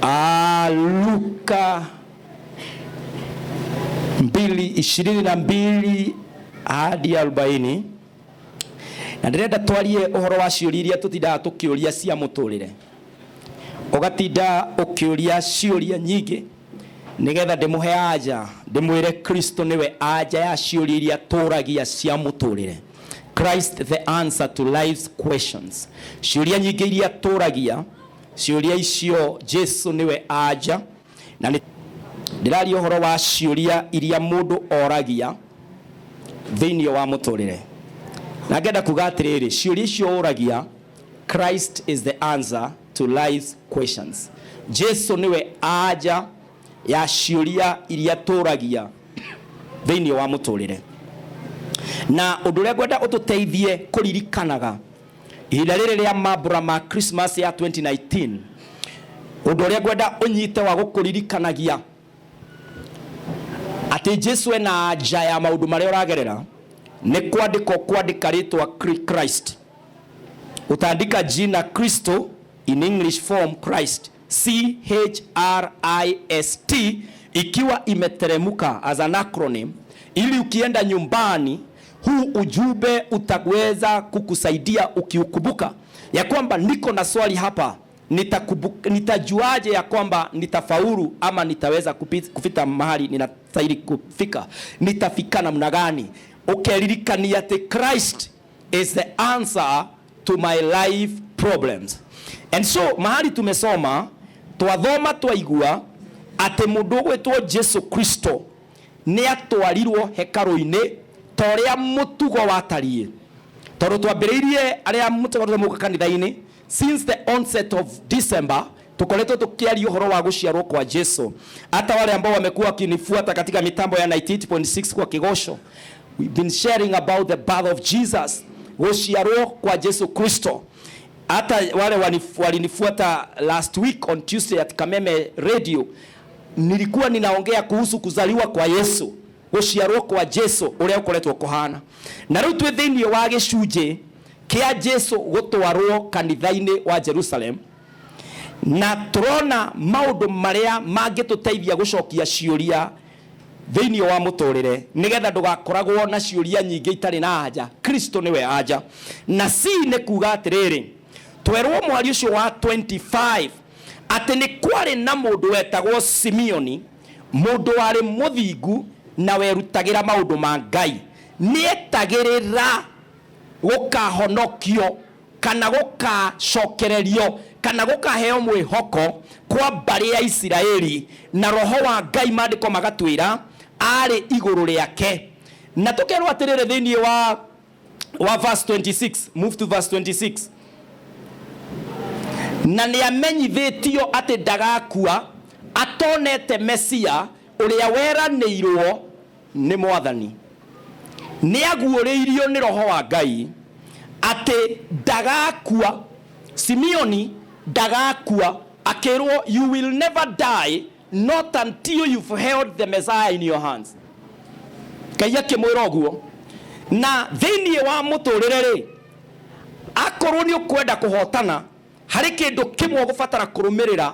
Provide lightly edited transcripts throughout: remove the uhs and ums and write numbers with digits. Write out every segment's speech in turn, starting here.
Luka 2:22 hadi 40, na ndĩrenda twarie ũhoro wa ciũria iria tũtindaga tũkĩũria cia mũtũrĩre, ũgatinda ũkĩũria ciũria nyingĩ, nĩgetha ndĩmũhe anja, ndĩmwĩre Kristo nĩwe anja ya ciũria iria tũragia cia mũtũrĩre. Christ the answer to life's questions. Ciũria nyingĩ iria tũragia, ciũria icio Jesu nĩwe anja. Na nĩ ndĩraria ũhoro wa ciũria iria mũndũ oragia thĩinĩ wa mũtũrĩre, na ngenda kuga atĩrĩrĩ, ciũria icio ũragia, Christ is the answer to life's questions. Jesu nĩwe anja ya ciũria iria tũragia thĩinĩ wa mũtũrĩre. Na ũndũ ũrĩa ngwenda ũtũteithie kũririkanaga ihinda rĩrĩ rĩa mambura ma Christmas ya 2019, ũndũ ũrĩa ngwenda ũnyite wa gũkũririkanagia atĩ Jesu ena anja ya maũndũ marĩa ũragerera, nĩ kwandĩka kwandĩka rĩtwa Christ. Utaandika jina Kristo in English form, Christ, C H R I S T, ikiwa imeteremuka as an acronym, ili ukienda nyumbani huu ujumbe utaweza kukusaidia ukiukumbuka ya kwamba niko na swali hapa, nitajuaje ya kwamba nitafaulu ama nitaweza kufika mahali ninastahili kufika, nitafika namna gani? Ukeririkania ati Christ is the answer to my life problems. And so mahali tumesoma, twathoma twaigua atĩ mũndũ ũgwĩtwo Jesu Kristo nĩ atwarirwo hekarũ-inĩ ta ũrĩa mũtugo watariĩ, tondũ twambĩrĩirie arĩa mũtũkoretwo mũka kanitha-inĩ since the onset of December, tukoretwo tukiaria ũhoro wa gũciarwo kwa Jesu. Hata wale ambao wamekuwa wakinifuata katika mitambo ya 98.6 kwa Kigosho, we've been sharing about the birth of Jesus, gũciarwo kwa Jesu Kristo. Hata wale walinifuata last week on Tuesday at Kameme Radio, nilikuwa ninaongea kuhusu kuzaliwa kwa Yesu, gũciarwo kwa Jesu ũrĩa ũkoretwo kũhana. Na rĩu twĩ thĩinĩ wa gĩcunjĩ kĩa Jesu gũtwarwo kanitha-inĩ wa Jerusalem, na tũrona maũndũ marĩa mangĩtũteithia gũcokia ciũria thĩinĩ wa mũtũrĩre, nĩgetha ndũgakoragwo na ciũria nyingĩ itarĩ na anja. Kristo nĩwe anja. Na C nĩ kuga atĩrĩrĩ, twerwo mwari ũcio wa 25 atĩ nĩ kwarĩ na mũndũ wetagwo Simeoni, mũndũ warĩ mũthingu na werutagĩra maũndũ ma Ngai, nĩetagĩrĩra gũkahonokio kana gũkacokererio kana gũkaheo mwĩhoko kwa mbarĩ ya Isiraeli, na roho wa Ngai, maandĩko magatwĩra, arĩ igũrũ rĩake. Na tũkerwo atĩrĩrĩ thĩinĩ wa verse 26, move to verse 26, na nĩ amenyithĩtio atĩ ndagakua atonete Mesia ũrĩa weranĩirwo nĩ Mwathani. Nĩ aguũrĩirio nĩ roho wa Ngai atĩ ndagakua, Simeoni ndagakua, akĩrwo, "You will never die, not until you've held the Messiah in your hands." Ngai akĩmwĩra ũguo. Na thĩinĩ wa mũtũrĩre rĩ, akorwo nĩ ũkwenda kũhotana harĩ kĩndũ kĩmwe ũgũbatara kũrũmĩrĩra,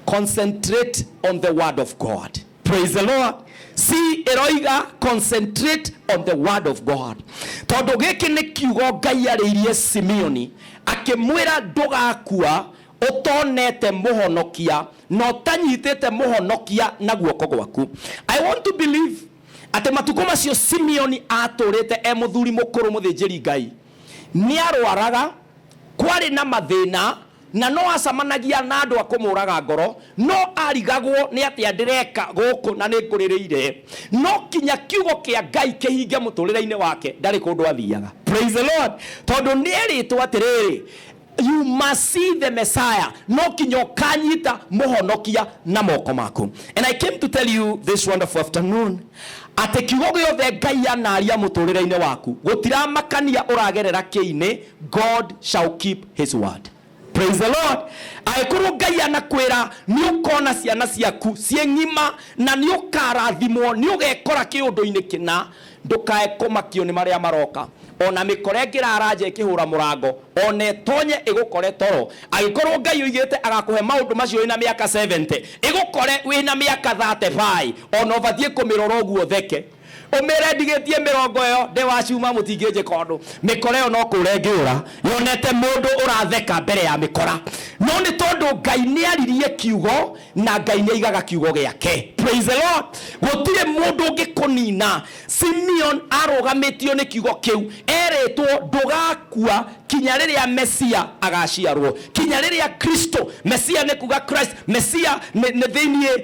concentrate on the word of God. Praise the Lord. C ĩroiga concentrate on the word of God, tondũ gĩkĩ nĩ kiugo Ngai arĩirie Simeoni akĩmwĩra, ndũgakua ũtonete mũhonokia na ũtanyitĩte mũhonokia na guoko gwaku. I want to believe atĩ matukũ macio Simeoni atũrĩte e mũthuri mũkũrũ, mũthĩnjĩri Ngai, nĩ arwaraga, kwarĩ na mathĩna, na no acamanagia na andũ a kũmũraga ngoro, no arigagwo nĩ atĩa ndĩreka gũkũ na nĩ ngũrĩrĩire. No kinya kiugo kĩa Ngai kĩhinge mũtũrĩre-inĩ wake, ndarĩ kũndũ athiaga. Praise the Lord. Tondũ nĩ erĩtwo atĩrĩrĩ, "You must see the Messiah," no kinya ũkanyita mũhonokia na moko maku. And I came to tell you this wonderful afternoon atĩ kiugo gĩothe Ngai anaria mũtũrĩre-inĩ waku, gũtiramakania ũragerera kĩinĩ, God shall keep his word. Praise the Lord. Angĩkorwo Ngai anakwĩra nĩ ũkona ciana ciaku ciĩ ng'ima na nĩ ũkarathimwo, nĩ ũgekora kĩũndũ-inĩ kĩna, ndũkae kũmakio nĩ marĩa maroka. Ona mĩkora ĩngĩrara nja ĩkĩhũra mũrango, ona ĩtonye ĩgũkore toro. Angĩkorwo Ngai oigĩte agakũhe maũndũ macio wĩna mĩaka 70, ĩgũkore wĩna mĩaka 35, ona ũbatiĩ kũmĩrora ũguo theke. Ũmĩre ndigĩtie mĩrongo ĩyo ndĩ wa cuma mũtingĩnjĩka ũndũ. Mĩkora ĩyo no kũra ĩngĩũra yonete mũndũ ũratheka mbere ya mĩkora. No nĩ tondũ Ngai nĩ aririe kiugo na Ngai nĩ aigaga kiugo gĩake. Praise the Lord. Gũtirĩ mũndũ ũngĩkũnina. Simeon arũgamĩtio nĩ kiugo kĩu, erĩtwo ndũgakua kinya rĩrĩa Mesia agaciarwo, kinya rĩrĩa Kristo. Mesia nĩ kuga Christ. Mesia nĩ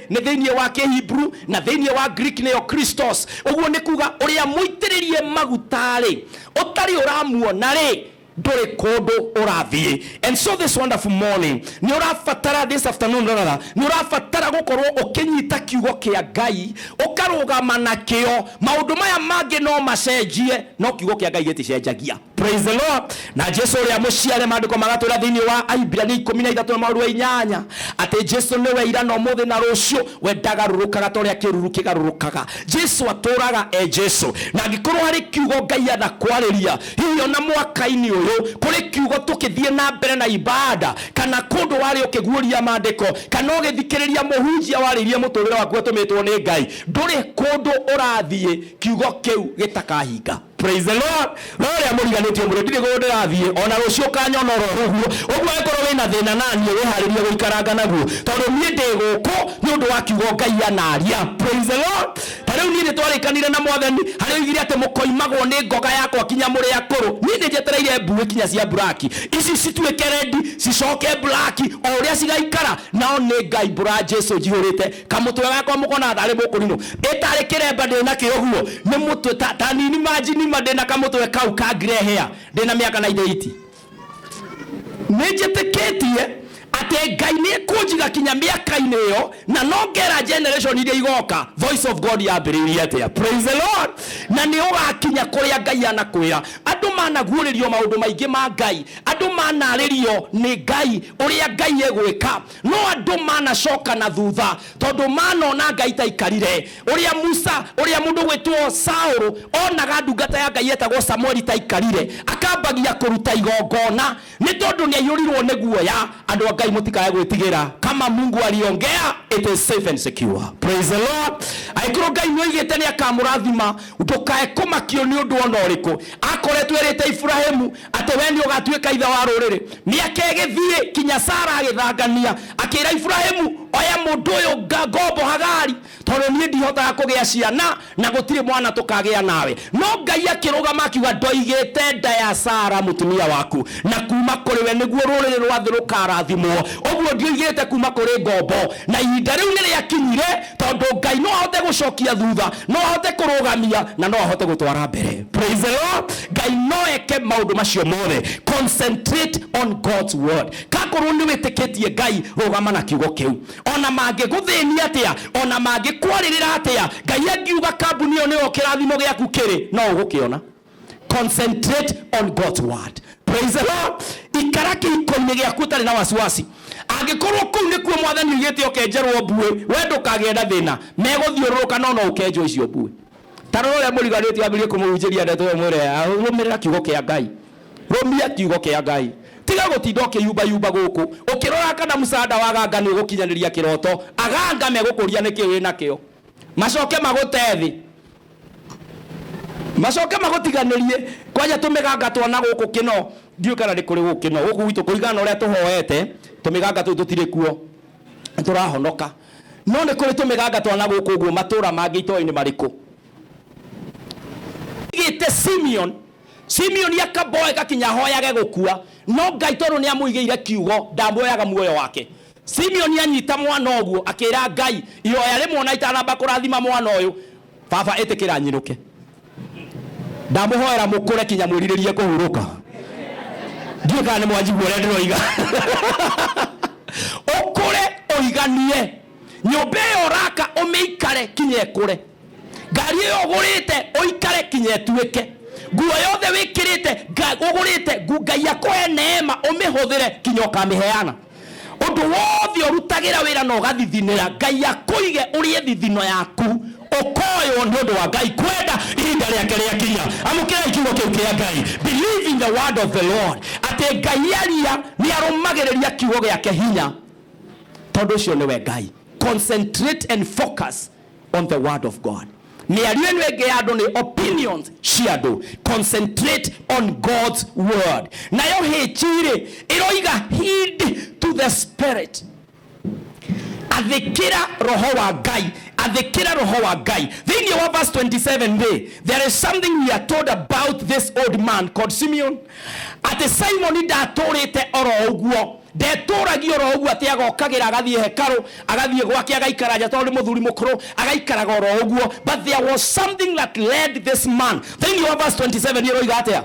thĩinĩ wa Kĩhibru na thĩinĩ wa Greek nĩyo Christos. Ũguo nĩ kuga ũrĩa mũitĩrĩrie maguta-rĩ, ũtarĩ ũramuona rĩ, ndũrĩ kũndũ ũrathiĩ. And so this wonderful morning, nĩ ũrabatara, this afternoon rather, nĩ ũrabatara gũkorwo ũkĩnyita kiugo kĩa Ngai, ũkarũgama nakĩo. Maũndũ maya mangĩ no macenjie, no kiugo kĩa Ngai gĩticenjagia. Praise the Lord. Na Jesu ũrĩa mũciare, maandĩko magatwĩra thĩinĩ wa Aibrania 13 na maũndũ 8 atĩ Jesu nĩwe ira na ũmũthĩ na rũciũ, we ndagarũrũkaga ta ũrĩa kĩruru kĩgarũrũkaga. Jesu atũraga e Jesu. Na angĩkorwo harĩ kiugo Ngai anakwarĩria, hihi ona mwaka-inĩ ũyũ kũrĩ kiugo tũkĩthiĩ na mbere na ibada, kana kũndũ warĩ ũkĩguũria maandĩko, kana ũgĩthikĩrĩria mũhunjia warĩirie mũtũrĩre waku atũmĩtwo nĩ Ngai, ndũrĩ kũndũ ũrathiĩ kiugo kĩu gĩtakahinga. Praise the Lord. No ũrĩa mũriganĩtio mũrĩ ndirĩ kũndũ ndĩrathiĩ, ona rũciũ ũkanyona oro ũguo. Ũguo angĩkorwo wĩna thĩna naniĩ, wĩharĩrie gũikaranga naguo, tondũ niĩ ndĩ gũkũ nĩ ũndũ wa kiugo Ngai anaria. Praise the Lord. Ta rĩu niĩ nĩtwarĩkanire na Mwathani harĩa oigire atĩ mũkoimagwo nĩ ngoga yakwa kinya mũrĩ akũrũ. Niĩ nĩnjetereire mbuĩ kinya cia mburaki ici cituĩke rendi, cicoke mburaki o ũrĩa cigaikara. Nao nĩ Ngai mbũra Jesu njihũrĩte kamũtwe gakwa, mũkona tarĩ mũkũrinũ ĩtarĩ kĩremba ndĩ nakĩo ũguo nĩ mũtwe ta nini manjinima ndĩ na kamũtwe kau ka grey hair, ndĩ na mĩaka 98. Nĩ njĩtĩkĩtie atĩ Ngai nĩ ekũnjiga kinya mĩaka-inĩ ĩyo, na no ngera generation iria igoka voice of God yambĩrĩirie atĩa. Praise the Lord. Na nĩ ũgakinya kũrĩa Ngai anakwĩra. Andũ managuũrĩrio maũndũ maingĩ ma Ngai, andũ manarĩrio nĩ Ngai ũrĩa Ngai egwĩka, no andũ manacoka na thutha tondũ manona Ngai taikarire. Ũrĩa Musa, ũrĩa mũndũ gwĩtwo Saũlũ onaga ndungata ya Ngai etagwo Samueli taikarire, akambagia kũruta igongona nĩ tondũ nĩ aiyũrirwo nĩ guoya. Andũ a Ngai, mũtikae gwĩtigĩra. Kama Mungu aliongea, it is safe and secure. Praise the Lord. Angĩkorwo Ngai nĩ oigĩte nĩ akamũrathima, ndũkae kũmakio nĩ ũndũ ona ũrĩkũ. Akoretwo erĩte Iburahĩmu atĩ we nĩ ũgatuĩka ithe wa rũrĩrĩ. Mĩaka ĩgĩthiĩ kinya Sara agĩthangania, akĩra Iburahĩmu, oya mũndũ ũyũ ngombo Hagari, tondũ niĩ ndihotaga kũgĩa ciana na gũtirĩ mwana tũkagĩa nawe. No Ngai akĩrũgama akiuga, ndoigĩte nda ya Sara mũtumia waku, na kuma kũrĩ we nĩguo rũrĩrĩ rwa thĩ rũkarathimwo. Ũguo ndioigĩte kuma kũrĩ ngombo. Na ihinda rĩu nĩ rĩakinyire, tondũ Ngai no ahote gũcokia thutha, no ahote kũrũgamia, na no ahote gũtwara mbere. Praise the Lord. Ngai no eke maũndũ macio mothe. Concentrate on God's word. Kakorwo nĩ wĩtĩkĩtie Ngai, rũgama na kiugo kĩu. Ona mangĩgũthĩnia atĩa, ona mangĩkwarĩrĩra atĩa, Ngai angiuga kambuni ĩyo nĩyo kĩrathimo gĩaku kĩrĩ, no ũgũkĩona. Concentrate on God's word. Praise the Lord. Ikara kĩhiko-inĩ gĩaku ũtarĩ na wasiwasi. Angĩkorwo kũu nĩkuo Mwathani oigĩte ũkenjerwo mbuĩ, we ndũkagĩe na thĩna, megũthiũrũrũka no no ũkenjwo icio mbuĩ. Ta rora ũrĩa mũriganĩtie, wambĩrĩrie kũmũhunjĩria ndeto ĩyo, mwĩre rũmĩrĩra kiugo kĩa Ngai, rũmia kiugo kĩa Ngai, tiga gũtinda ũkĩyumbayumba gũkũ ũkĩrora kana mũcanda wa ganga nĩ ũgũkinyanĩria kĩroto. Aganga megũkũria nĩkĩ wĩ nakĩo, macoke magũte thĩ, macoke magũtiganĩrie. Kwanja tũmĩganga twana gũkũ kĩno, ndiũĩ kana nĩ kũrĩ gũkũ kĩno, gũkũ gwitũ kũringana na ũrĩa tũhoete, tũmĩganga tũu tũtirĩ kuo, tũrahonoka. No nĩ kũrĩ tũmĩganga twana gũkũ ũguo matũra mangĩ itoĩ nĩ marĩkũ. Gĩte Simeon, Simeon akaboe gakinya hoyage gũkua, no Ngai tondũ nĩ amũigĩire kiugo ndamuoyaga muoyo wake. Simeon anyita mwana ũguo akĩra Ngai, ihoya rĩmwe ona itanamba kũrathima mwana ũyũ, baba ĩtĩkĩra nyinũke, ndamũhoera mũkũre kinya mwĩrirĩrie kũhurũka. Ndiũĩ kana nĩ mwanjigua ũrĩa ndĩroiga. Ũkũre ũiganie nyũmba ĩyo ũraka, ũmĩikare kinya ĩkũre. Ngari ĩyo ũgũrĩte, ũikare kinya ĩtuĩke. Nguo yothe wĩkĩrĩte, ũgũrĩte, Ngai akũhe neema ũmĩhũthĩre kinya ũkamĩheana. Ũndũ wothe ũrutagĩra wĩra na ũgathithinĩra, Ngai akũige ũrĩe thithino yaku. Ũkoywo nĩ ũndũ wa Ngai kwenda ihinda rĩake rĩakinya. Amũkĩrai kiugo kĩu kĩa Ngai. Believe in the word of the Lord, atĩ Ngai aria nĩ arũmagĩrĩria kiugo gĩake hinya, tondũ ũcio nĩwe Ngai. Concentrate and focus on the word of God. Mĩario ĩno ĩngĩ ya andũ nĩ opinions cia andũ. Concentrate on God's word. Nayo hĩchi-rĩ ĩroiga heed to the spirit. Athĩkĩra roho wa Ngai, athĩkĩra roho wa Ngai. Thĩinĩ wa verse 27 rĩ, there is something we are told about this old man called Simeon, atĩ Simon ndatũrĩte oro ũguo, ndetũragia oro ũguo atĩ agokagĩra agathiĩ hekarũ, agathiĩ gwake agaikara nja tondũ nĩ mũthuri mũkũrũ, agaikaraga oro ũguo. But there was something that led this man. Thĩinĩ wa verse 27 ĩroiga atĩa?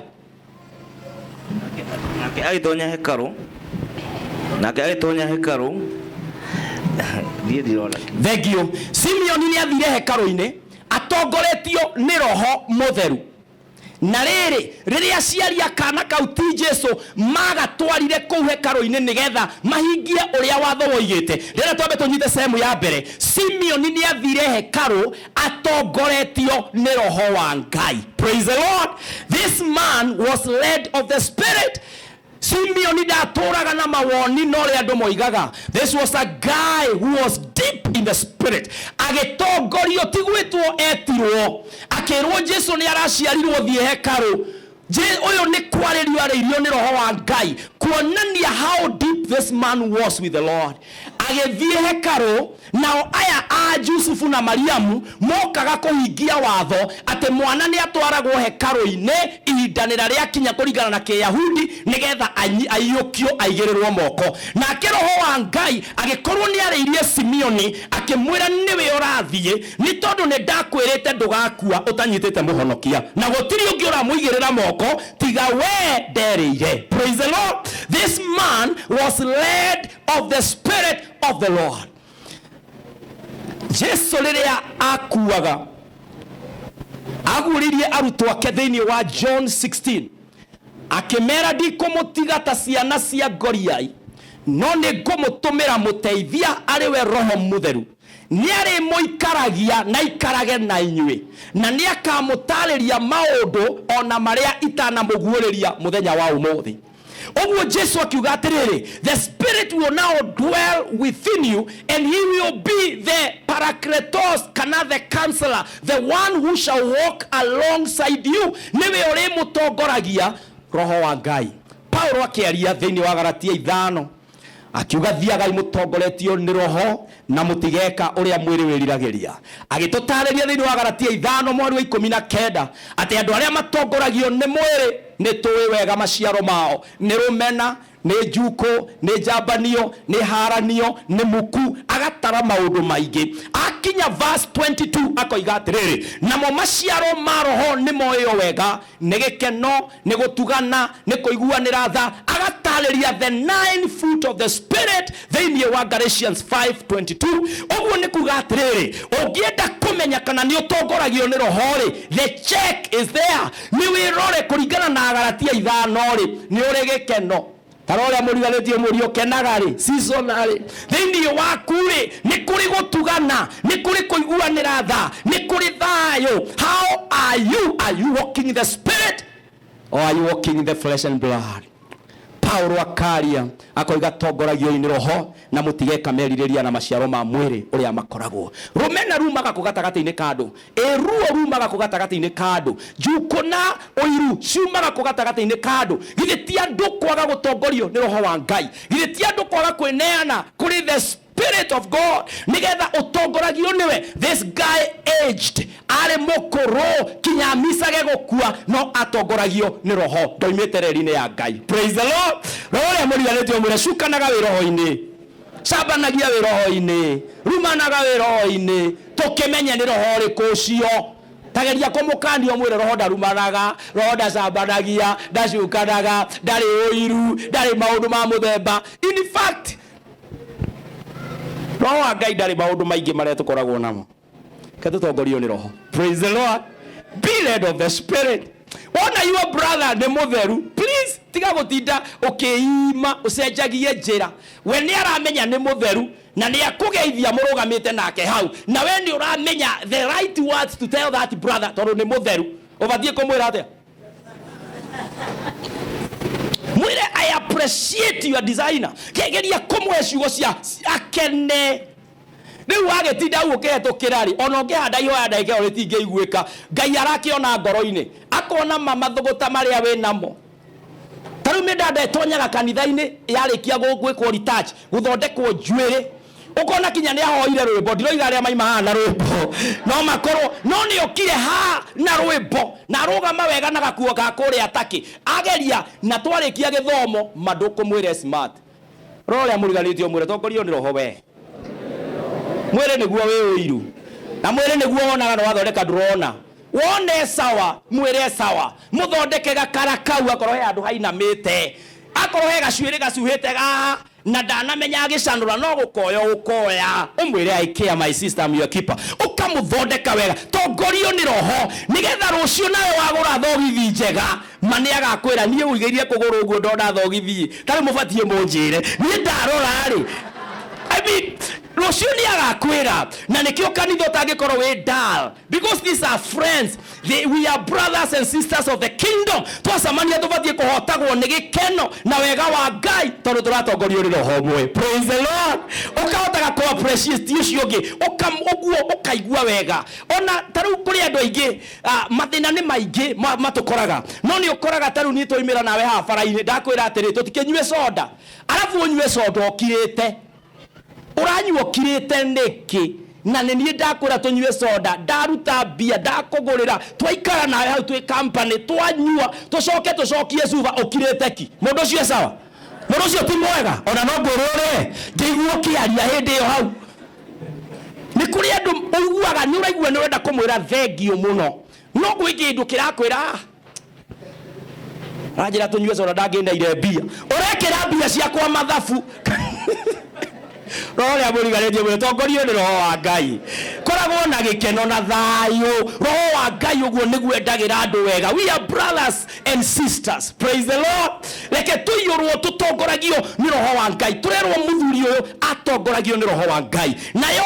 Nake agĩtonya hekarũ, nake agĩtonya hekarũ, thiĩ ndirona. Thank you. Simeoni nĩ athire hekarũ-inĩ atongoretio nĩ roho mũtheru. Na rĩrĩ, rĩrĩa aciari a kana kau ti Jesu magatwarire kũu hekarũ-inĩ nĩgetha mahingie ũrĩa watho woigĩte. Rĩrĩa twambe tũnyite sehemu ya mbere, Simeoni nĩ athire hekarũ atongoretio nĩ roho wa Ngai. Praise the Lord. This man was led of the Spirit. Simeoni ndatũraga na mawoni no ũrĩa andũ moigaga. This was a guy who was deep in the spirit. Agĩtongorio, ti gwĩtwo etirwo, akĩrwo Jesu nĩ araciarirwo thiĩ hekarũ. Ũyũ nĩ kwarĩrio arĩirio nĩ roho wa Ngai, kuonania how deep this man was with the Lord. Agĩthiĩ hekarũ, nao aya a Jusufu na Mariamu mokaga kũhingia watho atĩ mwana nĩ atwaragwo hekarũ-inĩ ihinda rĩrĩa rĩakinya kũringana na Kĩyahudi, nĩgetha aiyũkio aigĩrĩrwo moko. Nake roho wa Ngai agĩkorwo nĩ arĩirie Simeoni akĩmwĩra nĩwe ũrathiĩ, nĩ tondũ nĩ ndakwĩrĩte ndũgakua ũtanyitĩte mũhonokia, na gũtirĩ ũngĩ ũramũigĩrĩra moko tiga we nderĩire. Praise the Lord. This man was led of the Spirit of the Lord. Jesu rĩrĩa akuaga aguũrĩirie arutwo ake thĩinĩ wa John 16, akĩmera ndikũmũtiga ta ciana cia ngoriai, no nĩ ngũmũtũmĩra mũteithia arĩ we Roho Mũtheru. Nĩ arĩmũikaragia na ikarage na inyuĩ, na nĩ akamũtarĩria maũndũ ona marĩa itanamũguũrĩria mũthenya wa ũmũthĩ. Ũguo Jesu akiuga atĩrĩrĩ, the Spirit will now dwell within you and he will be the Parakletos, kana the counselor, the one who shall walk alongside you. Nĩwe ũrĩmũtongoragia roho wa Ngai. Paulo akĩaria thĩinĩ wa Galatia 5 akiuga thiagai mũtongoretio nĩ roho na mũtigeka ũrĩa mwĩrĩ wĩriragĩria. Agĩtũtarĩria thĩinĩ wa Galatia 5 mweri wa 19 atĩ andũ arĩa matongoragio nĩ mwĩrĩ nĩ tũĩ wega maciaro mao, nĩ rũmena, nĩ njukũ, nĩ njambanio, nĩ haranio, nĩ muku. Agatara maũndũ maingĩ. Akinya verse 22 akoiga atĩrĩrĩ, namo maciaro ma roho nĩ moĩo wega, nĩ gĩkeno, nĩ gũtugana, nĩ kũiguanĩra tha. Agatarĩria the 9 fruit of the Spirit thĩinĩ wa Galatians 5:22. Ũguo nĩ kuga atĩrĩrĩ, ũngĩenda kũmenya kana nĩ ũtongoragio nĩ roho rĩ, the check is there. Nĩ wĩrore kũringana na Galatia 5 rĩ, nĩ ũrĩ gĩkeno. Ta ũrĩa mũriganĩtie mũriũ kenaga rĩ, seasonally. Thĩinĩ waku rĩ, nĩ kũrĩ gũtugana, nĩ kũrĩ kũiguanĩra tha, nĩ kũrĩ thayũ. How are you? Are you walking in the Spirit or are you walking in the flesh and blood? Paulo akaria akoiga tongoragio nĩ roho na mũtigeka merirĩria na maciaro ma mwĩrĩ ũrĩa makoragwo. Rũmena rumaga kũ gatagatĩ-inĩ ka andũ, ĩruo rumaga kũ gatagatĩ-inĩ ka andũ, njukũ na ũiru ciumaga kũ gatagatĩ-inĩ ka andũ. Githĩ ti andũ kwaga gũtongorio nĩ roho wa Ngai? Githĩ ti andũ kwaga kwĩneana kũrĩ the Spirit of God nigetha ũtongoragio nĩwe? This guy aged, arĩ mũkũrũ kinya micage gũkua, no atongoragio nĩ roho, ndoimĩte reri-inĩ ya Ngai. Praise the Lord. Roho ũrĩa mũriganĩtie ũmwĩre cukanaga wĩ roho-inĩ, cambanagia wĩ roho-inĩ, rumanaga wĩ roho-inĩ, tũkĩmenye nĩ roho ũrĩkũ ũcio. Tageria kũmũkania ũmwĩre roho ndarumanaga, roho ndacambanagia, ndacukanaga, ndarĩ ũiru, ndarĩ maũndũ ma mũthemba. In fact, roho wa Ngai ndarĩ maũndũ maingĩ marĩa tũkoragwo namo. Ke tũtongorio nĩ roho. Praise the Lord. Be led of the Spirit. Wona your brother nĩ mũtheru, please tiga gũtinda ũkĩima, ũcenjagie njĩra. We nĩ aramenya nĩ mũtheru na nĩ akũgeithia mũrũgamĩte nake hau, na we nĩ ũramenya the right words to tell that brother tondũ nĩ mũtheru. Ũbatiĩ kũmwĩra atĩa? Mwĩre I appreciate your designer. Geria kũmũhe ciugo cia akene. Rĩu wagĩtinda hau ũkĩhetũkĩra rĩ, ona ũngĩhanda ihoya ndagĩka ĩyo rĩtingĩiguĩka. Ngai arakĩona ngoro-inĩ, akona ma mathũgũta marĩa wĩ namo. Ta rĩu mĩndanda ĩtonyaga kanitha-inĩ yarĩkia gwĩkwo retouch, gũthondekwo njuĩrĩ, ũkona kinya nĩ ahoire rwĩmbo. Ndiroiga arĩa maima haha na rwĩmbo no makorwo, no nĩ okire haha na rwĩmbo na arũgama wega na gakuo ga kũrĩa takĩ ageria, na twarĩkia gĩthomo ma ndũkũmwĩre smart. Roho ũrĩa mũriganĩtie ũmwĩre tongorio nĩ roho we. Mwĩrĩ nĩguo wĩ ũiru, na mwĩrĩ nĩguo wonaga nĩ wathondeka ndũrona. Wone sawa, mwĩre sawa, mũthondeke gakara kau, akorwo he handũ hainamĩte, akorwo he gacuĩrĩ gacuhĩte gaha na ndanamenya agĩcanũra, no gũkoya ũkoya, ũmwĩre I care my sister, I'm your keeper. Ũkamũthondeka wega, tongorio nĩ roho, nĩgetha rũciũ nawe wagũra thogithi njega, ma nĩ agakwĩra niĩ ũigĩirie kũgũrũ ũguo ndona thogithi, ta rĩu mũbatiĩ mũnjĩre niĩ ndarora rĩ, I mean, rũciũ nĩ agakwĩra. Na nĩkĩo kanitha ũtangĩkorwo wĩ dull, because these are friends, we are brothers and sisters of the kingdom. Twacemania tũbatiĩ kũhotagwo nĩ gĩkeno na wega wa Ngai tondũ tũratongorio nĩ roho ũmwe. Praise the Lord. Ũkahotaga kũ appreciate ũcio ũngĩ, ũguo ũkaigua wega. Ona ta rĩu kũrĩ andũ aingĩ, mathĩna nĩ maingĩ matũkoraga, no nĩ ũkoraga ta rĩu niĩ twaumĩra nawe haha bara-inĩ, ndakwĩra atĩrĩ, tũtikĩnyue soda, arabu ũnyue soda ũkirĩte. Ũranyua ũkirĩte nĩkĩ? Na nĩ niĩ ndakwĩra tũnyue soda, ndaruta mbia, ndakũgũrĩra, twaikara nawe hau twĩ company, twanyua, tũcoke tũcokie cuba ũkirĩte ki. Mũndũ ũcio e sawa? Mũndũ ũcio ti mwega? Ona no ngwĩre ũrĩe, ngĩigua ũkĩaria hĩndĩ ĩyo hau. Nĩ kũrĩ andũ ũiguaga, nĩ ũraigua nĩ ũrenda kũmwĩra thengiũ mũno, no gwĩ kĩndũ kĩrakwĩra, aranjĩra tũnyue soda, ndangĩneire mbia, ũrekĩra mbia ciakwa mathabu. Roho ũrĩa mũriganĩtie mwĩre tongorio nĩ roho wa Ngai, koragwo na gĩkeno na thayũ. Roho wa Ngai ũguo nĩguo endagĩra andũ wega. We are brothers and sisters. Praise the Lord. Reke tũiyũrwo tũtongoragio nĩ roho wa Ngai. Tũrerwo mũthuri ũyũ atongoragio nĩ roho wa Ngai. Nayo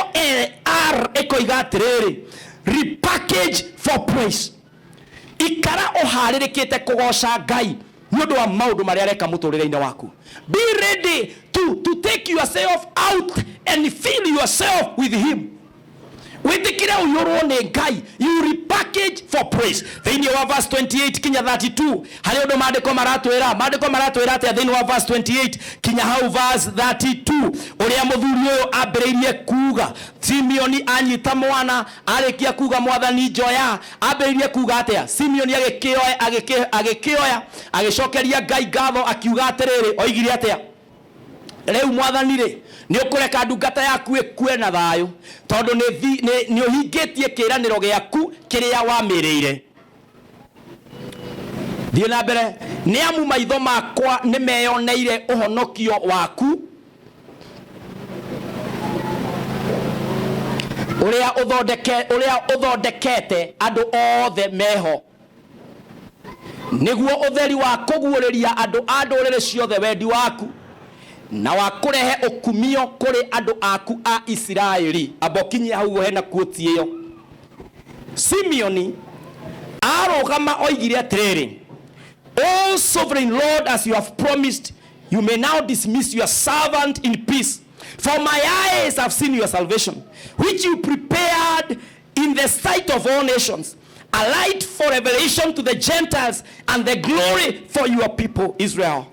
R ĩkoiga atĩrĩrĩ, repackage for praise. Ikara ũharĩrĩkĩte kũgoca Ngai nĩ ũndũ wa maũndũ marĩa areka mũtũrĩre-inĩ waku. Be ready to take yourself out and fill yourself with him. Wĩtĩkĩre ũiyũrwo nĩ Ngai. You repackage for praise. Thĩinĩ wa verse 28 kinya 32, harĩ ũndũ maandĩko maratwĩra. Maandĩko maratwĩra atĩa thĩinĩ wa verse 28 kinya hau verse 32, ũrĩa mũthuri ũyũ ambĩrĩirie kuga. Simeoni anyita mwana, arĩkia kuga mwathani njoya, ambĩrĩirie kuga atĩa? Simeoni agĩkĩoya, agĩcokeria Ngai ngatho, akiuga atĩrĩrĩ, oigire atĩa? Rĩu mwathani rĩ, nĩ ũkũreka ndungata yaku ĩkue na thayũ, tondũ nĩ ũhingĩtie kĩĩranĩro gĩaku kĩrĩa wamĩrĩire. Thiĩ na mbere. Nĩ amu maitho makwa nĩ meyoneire ũhonokio waku, ũrĩa ũthondekete andũ othe meho, nĩguo ũtheri wa kũguũrĩria andũ a ndũrĩrĩ ciothe wendi waku, na wa kũrehe ũkumio kũrĩ andũ aku a Isiraeli. Amba ũkinyie hau ũguo hena quote ĩyo. Simeoni arũgama oigire atĩrĩrĩ, O sovereign Lord, as you have promised, you may now dismiss your servant in peace. For my eyes have seen your salvation, which you prepared in the sight of all nations, a light for revelation to the Gentiles and the glory for your people Israel.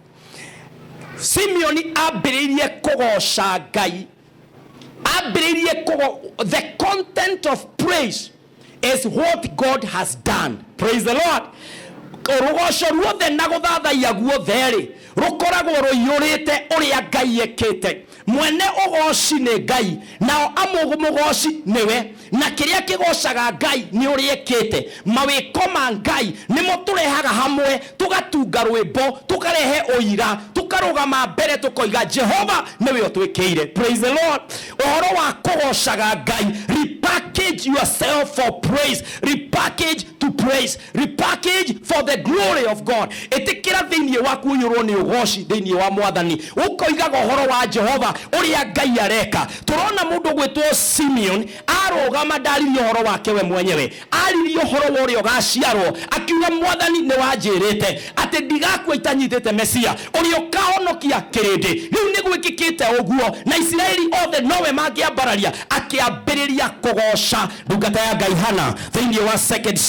Simeoni ambĩrĩirie kũgoca Ngai. Ambĩrĩirie the content of praise is what God has done. Praise the Lord. Rũgoco ruothe na gũthathaiya guothe rĩ, rũkoragwo rũiyũrĩte ũrĩa Ngai ekĩte. Mwene ũgoci nĩ Ngai, nao amũgoci nĩwe, na kĩrĩa kĩgocaga Ngai nĩ ũrĩa ekĩte. Mawĩko ma Ngai nĩmo tũrehaga hamwe, tũgatunga rwĩmbo, tũkarehe ũira, tũkarũgama mbere tũkoiga Jehova nĩwe ũtwĩkĩire. Praise the Lord. Ũhoro wa kũgocaga Ngai, repackage Repackage yourself for praise. Repackage to praise. Repackage for the glory of God. Ĩtĩkĩra thĩinĩ waku ũiyũrwo nĩ ũgoci thĩinĩ wa mwathani, ũkoigaga ũhoro wa Jehova ũrĩa Ngai areka. Tũrona mũndũ gwĩtwo Simeon arũgama, ndaririe ũhoro wake we mwenyewe, aririe ũhoro wa ũrĩa ũgaciarwo, akiuga, "Mwathani, nĩ wanjĩrĩte atĩ ndigakua itanyitĩte Mesia ũrĩa ũkahonokia kĩrĩndĩ. Rĩu nĩ gwĩkĩkĩte ũguo, na Isiraeli othe nowe mangĩambararia." Akĩambĩrĩria kũgoca ndungata ya Ngai Hana. Thĩinĩ wa second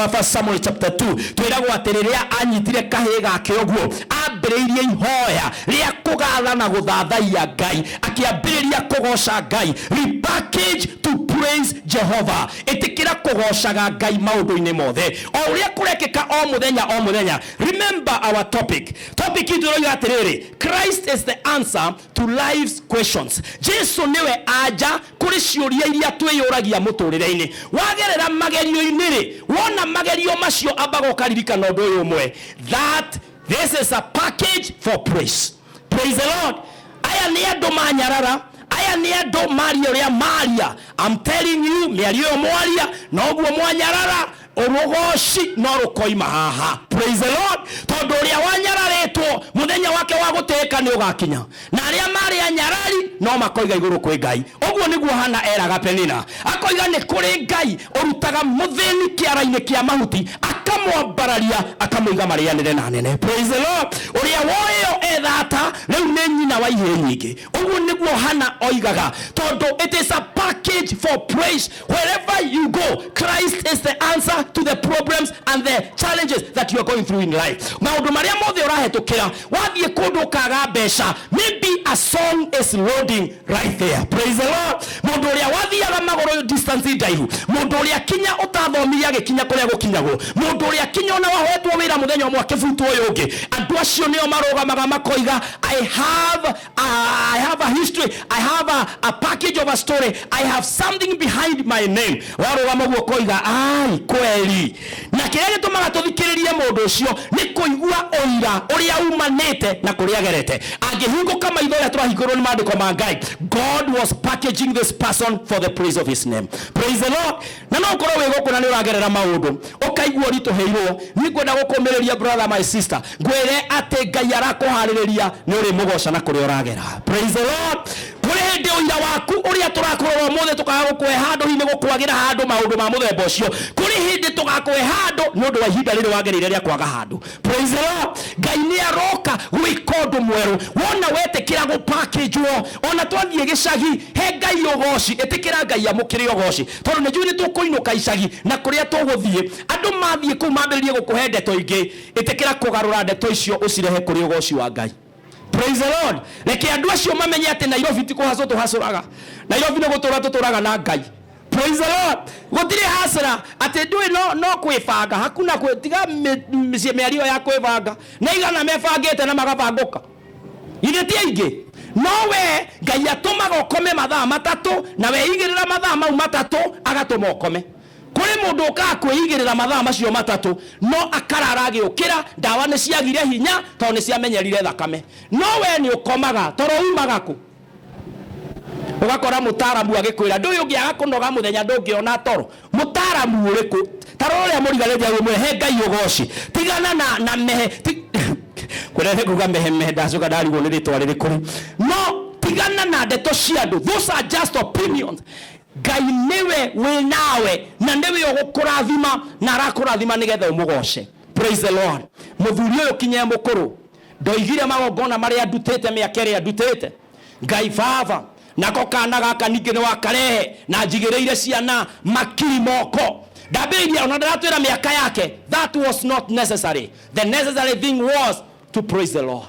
wa First Samuel chapter 2 twĩragwo atĩ rĩrĩa anyitire kahĩĩ gake ũguo, ambĩrĩirie ihoya rĩa kũgatha na gũthathaiya Ngai, akĩambĩrĩria kũgoca Ngai. Repackage to praise Jehova. Ĩtĩkĩra kũgocaga Ngai maũndũ-inĩ mothe, o ũrĩa kũrekĩka, o mũthenya o mũthenya. Remember our topic. Topic itũ ĩroiga atĩrĩrĩ, "Christ is the answer to life's questions." Jesu nĩwe anja kũrĩ ciũria iria twĩyũragia mũtũrĩre-inĩ. Wagerera magerio-inĩ rĩ, wona magerio macio, ambaga ũkaririkana ũndũ ũyũ ũmwe, that this is a package for praise. Praise the Lord. Aya nĩ andũ manyarara, aya nĩ andũ maria ũrĩa maria. I'm telling you, mĩario ĩyo mwaria noguo mwanyarara, ũrũgoci no rũkoima haha. Praise the Lord. Tondũ ũrĩa wanyararĩtwo, mũthenya wake wa gũtĩĩka nĩ ũgakinya, na arĩa marĩ anyarari no makoiga igũrũ kwĩ Ngai. Ũguo nĩguo Hana eraga Penina, akoiga nĩ kũrĩ Ngai ũrutaga mũthĩni kĩara-inĩ kĩa mahuti, akamwambararia, akamũiga marĩanĩre na nene. Praise the Lord. Ũrĩa woĩyo ethata rĩu nĩ nyina wa ihĩĩ nyingĩ. Ũguo nĩguo Hana oigaga, tondũ it is a package for praise. Wherever you go, Christ is the answer to the problems and the challenges that you are going through in life. Maũndũ marĩa mothe ũrahetũkĩra, wathiĩ kũndũ ũkaga mbeca, maybe a song is loading right there. Praise the Lord. Mũndũ ũrĩa wathiaga magũrũ distance ndaihu, mũndũ ũrĩa kinya ũtathomire agĩkinya kũrĩa gũkinyagwo, mũndũ ũrĩa kinya ona wahoetwo wĩra mũthenya ũmwe akĩbutwo ũyũ ũngĩ, andũ acio nĩo marũgamaga makoiga, "I have a history. I have a package of a story. I have something behind my name." Warũgama ũguo ũkoiga, "Ai, kweli." Na kĩrĩa gĩtũmaga tũthikĩrĩrie mũndũ ũcio nĩ kũigua ũira ũrĩa umanĩte na kũrĩa agerete. Angĩhingũka maitho ũrĩa tũrahingũrwo nĩ maandĩko ma Ngai, God was packaging this person for the praise of his name. Praise the Lord. Na no ũkorwo wĩ gũkũ na nĩ ũragerera maũndũ ũkaigua ũritũhĩirwo, niĩ ngwenda gũkũmĩrĩria, brother, my sister, ngwĩre atĩ Ngai arakũharĩrĩria nĩ ũrĩmũgoca na kũrĩa ũragera. Praise the Lord. Kũrĩ hĩndĩ ũira waku ũrĩa tũrakũrora ũmũthĩ tũkaga gũkũhe handũ, hihi nĩ gũkwagĩra handũ, maũndũ ma mũthemba ũcio. Kũrĩ hĩndĩ tũgakũhe handũ nĩ ũndũ wa ihinda rĩrĩ wagereire rĩa kwaga handũ. Praise the Lord. Ngai nĩ aroka gwĩka ũndũ mwerũ wona wetĩkĩra gũpakĩnjwo. Ona twathiĩ gĩcagi, he Ngai ũgoci. Ĩtĩkĩra Ngai amũkĩre ũgoci, tondũ nĩ njũĩ nĩ tũkũinũka icagi na kũrĩa tũgũthiĩ, andũ mathiĩ kũu mambĩrĩrie gũkũhe ndeto ingĩ. Ĩtĩkĩra kũgarũra ndeto icio ũcirehe kũrĩ ũgoci wa Ngai. Praise the Lord. Reke andũ acio mamenye atĩ Nairobi ti kũhacwo tũhacũraga, Nairobi nĩ gũtũra tũtũraga na Ngai. Praise the Lord. Gũtirĩ hacĩra atĩ ndũĩ no kwĩbanga, hakuna kwĩ tiga mĩciĩ mĩario ya kwĩbanga na igana mebangĩte na magabangũka, ithe ti aingĩ. No we Ngai atũmaga ũkome mathaa 3, na weigĩrĩra mathaa mau 3, agatũma ũkome. Kũrĩ mũndũ ũkaga kwĩigĩrĩra mathaa macio 3, no akarara agĩũkĩra, ndawa nĩ ciagire hinya tondũ nĩ ciamenyerire thakame. No we nĩ ũkomaga toro umaga kũ? Ũgakora mũtaaramu agĩkwĩra, "Ndũyũ ũngĩaga kũnoga mũthenya ndũngĩona toro." Mũtaaramu ũrĩkũ? Tarora ũrĩa mũrigarĩria ũmwe. He Ngai ũgoci. Tigana na mehe kũrĩa kuga mehe mehe, ndacoka ndarigwo nĩ rĩtwa rĩrĩkũ. No tigana na ndeto cia andũ. Those are just opinions. Ngai nĩwe wĩ nawe na nĩwe ũgũkũrathima, na arakũrathima nĩgetha ũmũgoce. Praise the Lord. Mũthuri ũyũ kinya e mũkũrũ ndoigire, "Magongona marĩa ndutĩte, mĩaka ĩrĩa ndutĩte, Ngai baba, nako kana gaka ningĩ nĩ wakarehe na njigĩrĩire ciana makiri moko." Ndambĩrĩirie ona ndaratwĩra mĩaka yake. That was not necessary. The necessary thing was to praise the Lord.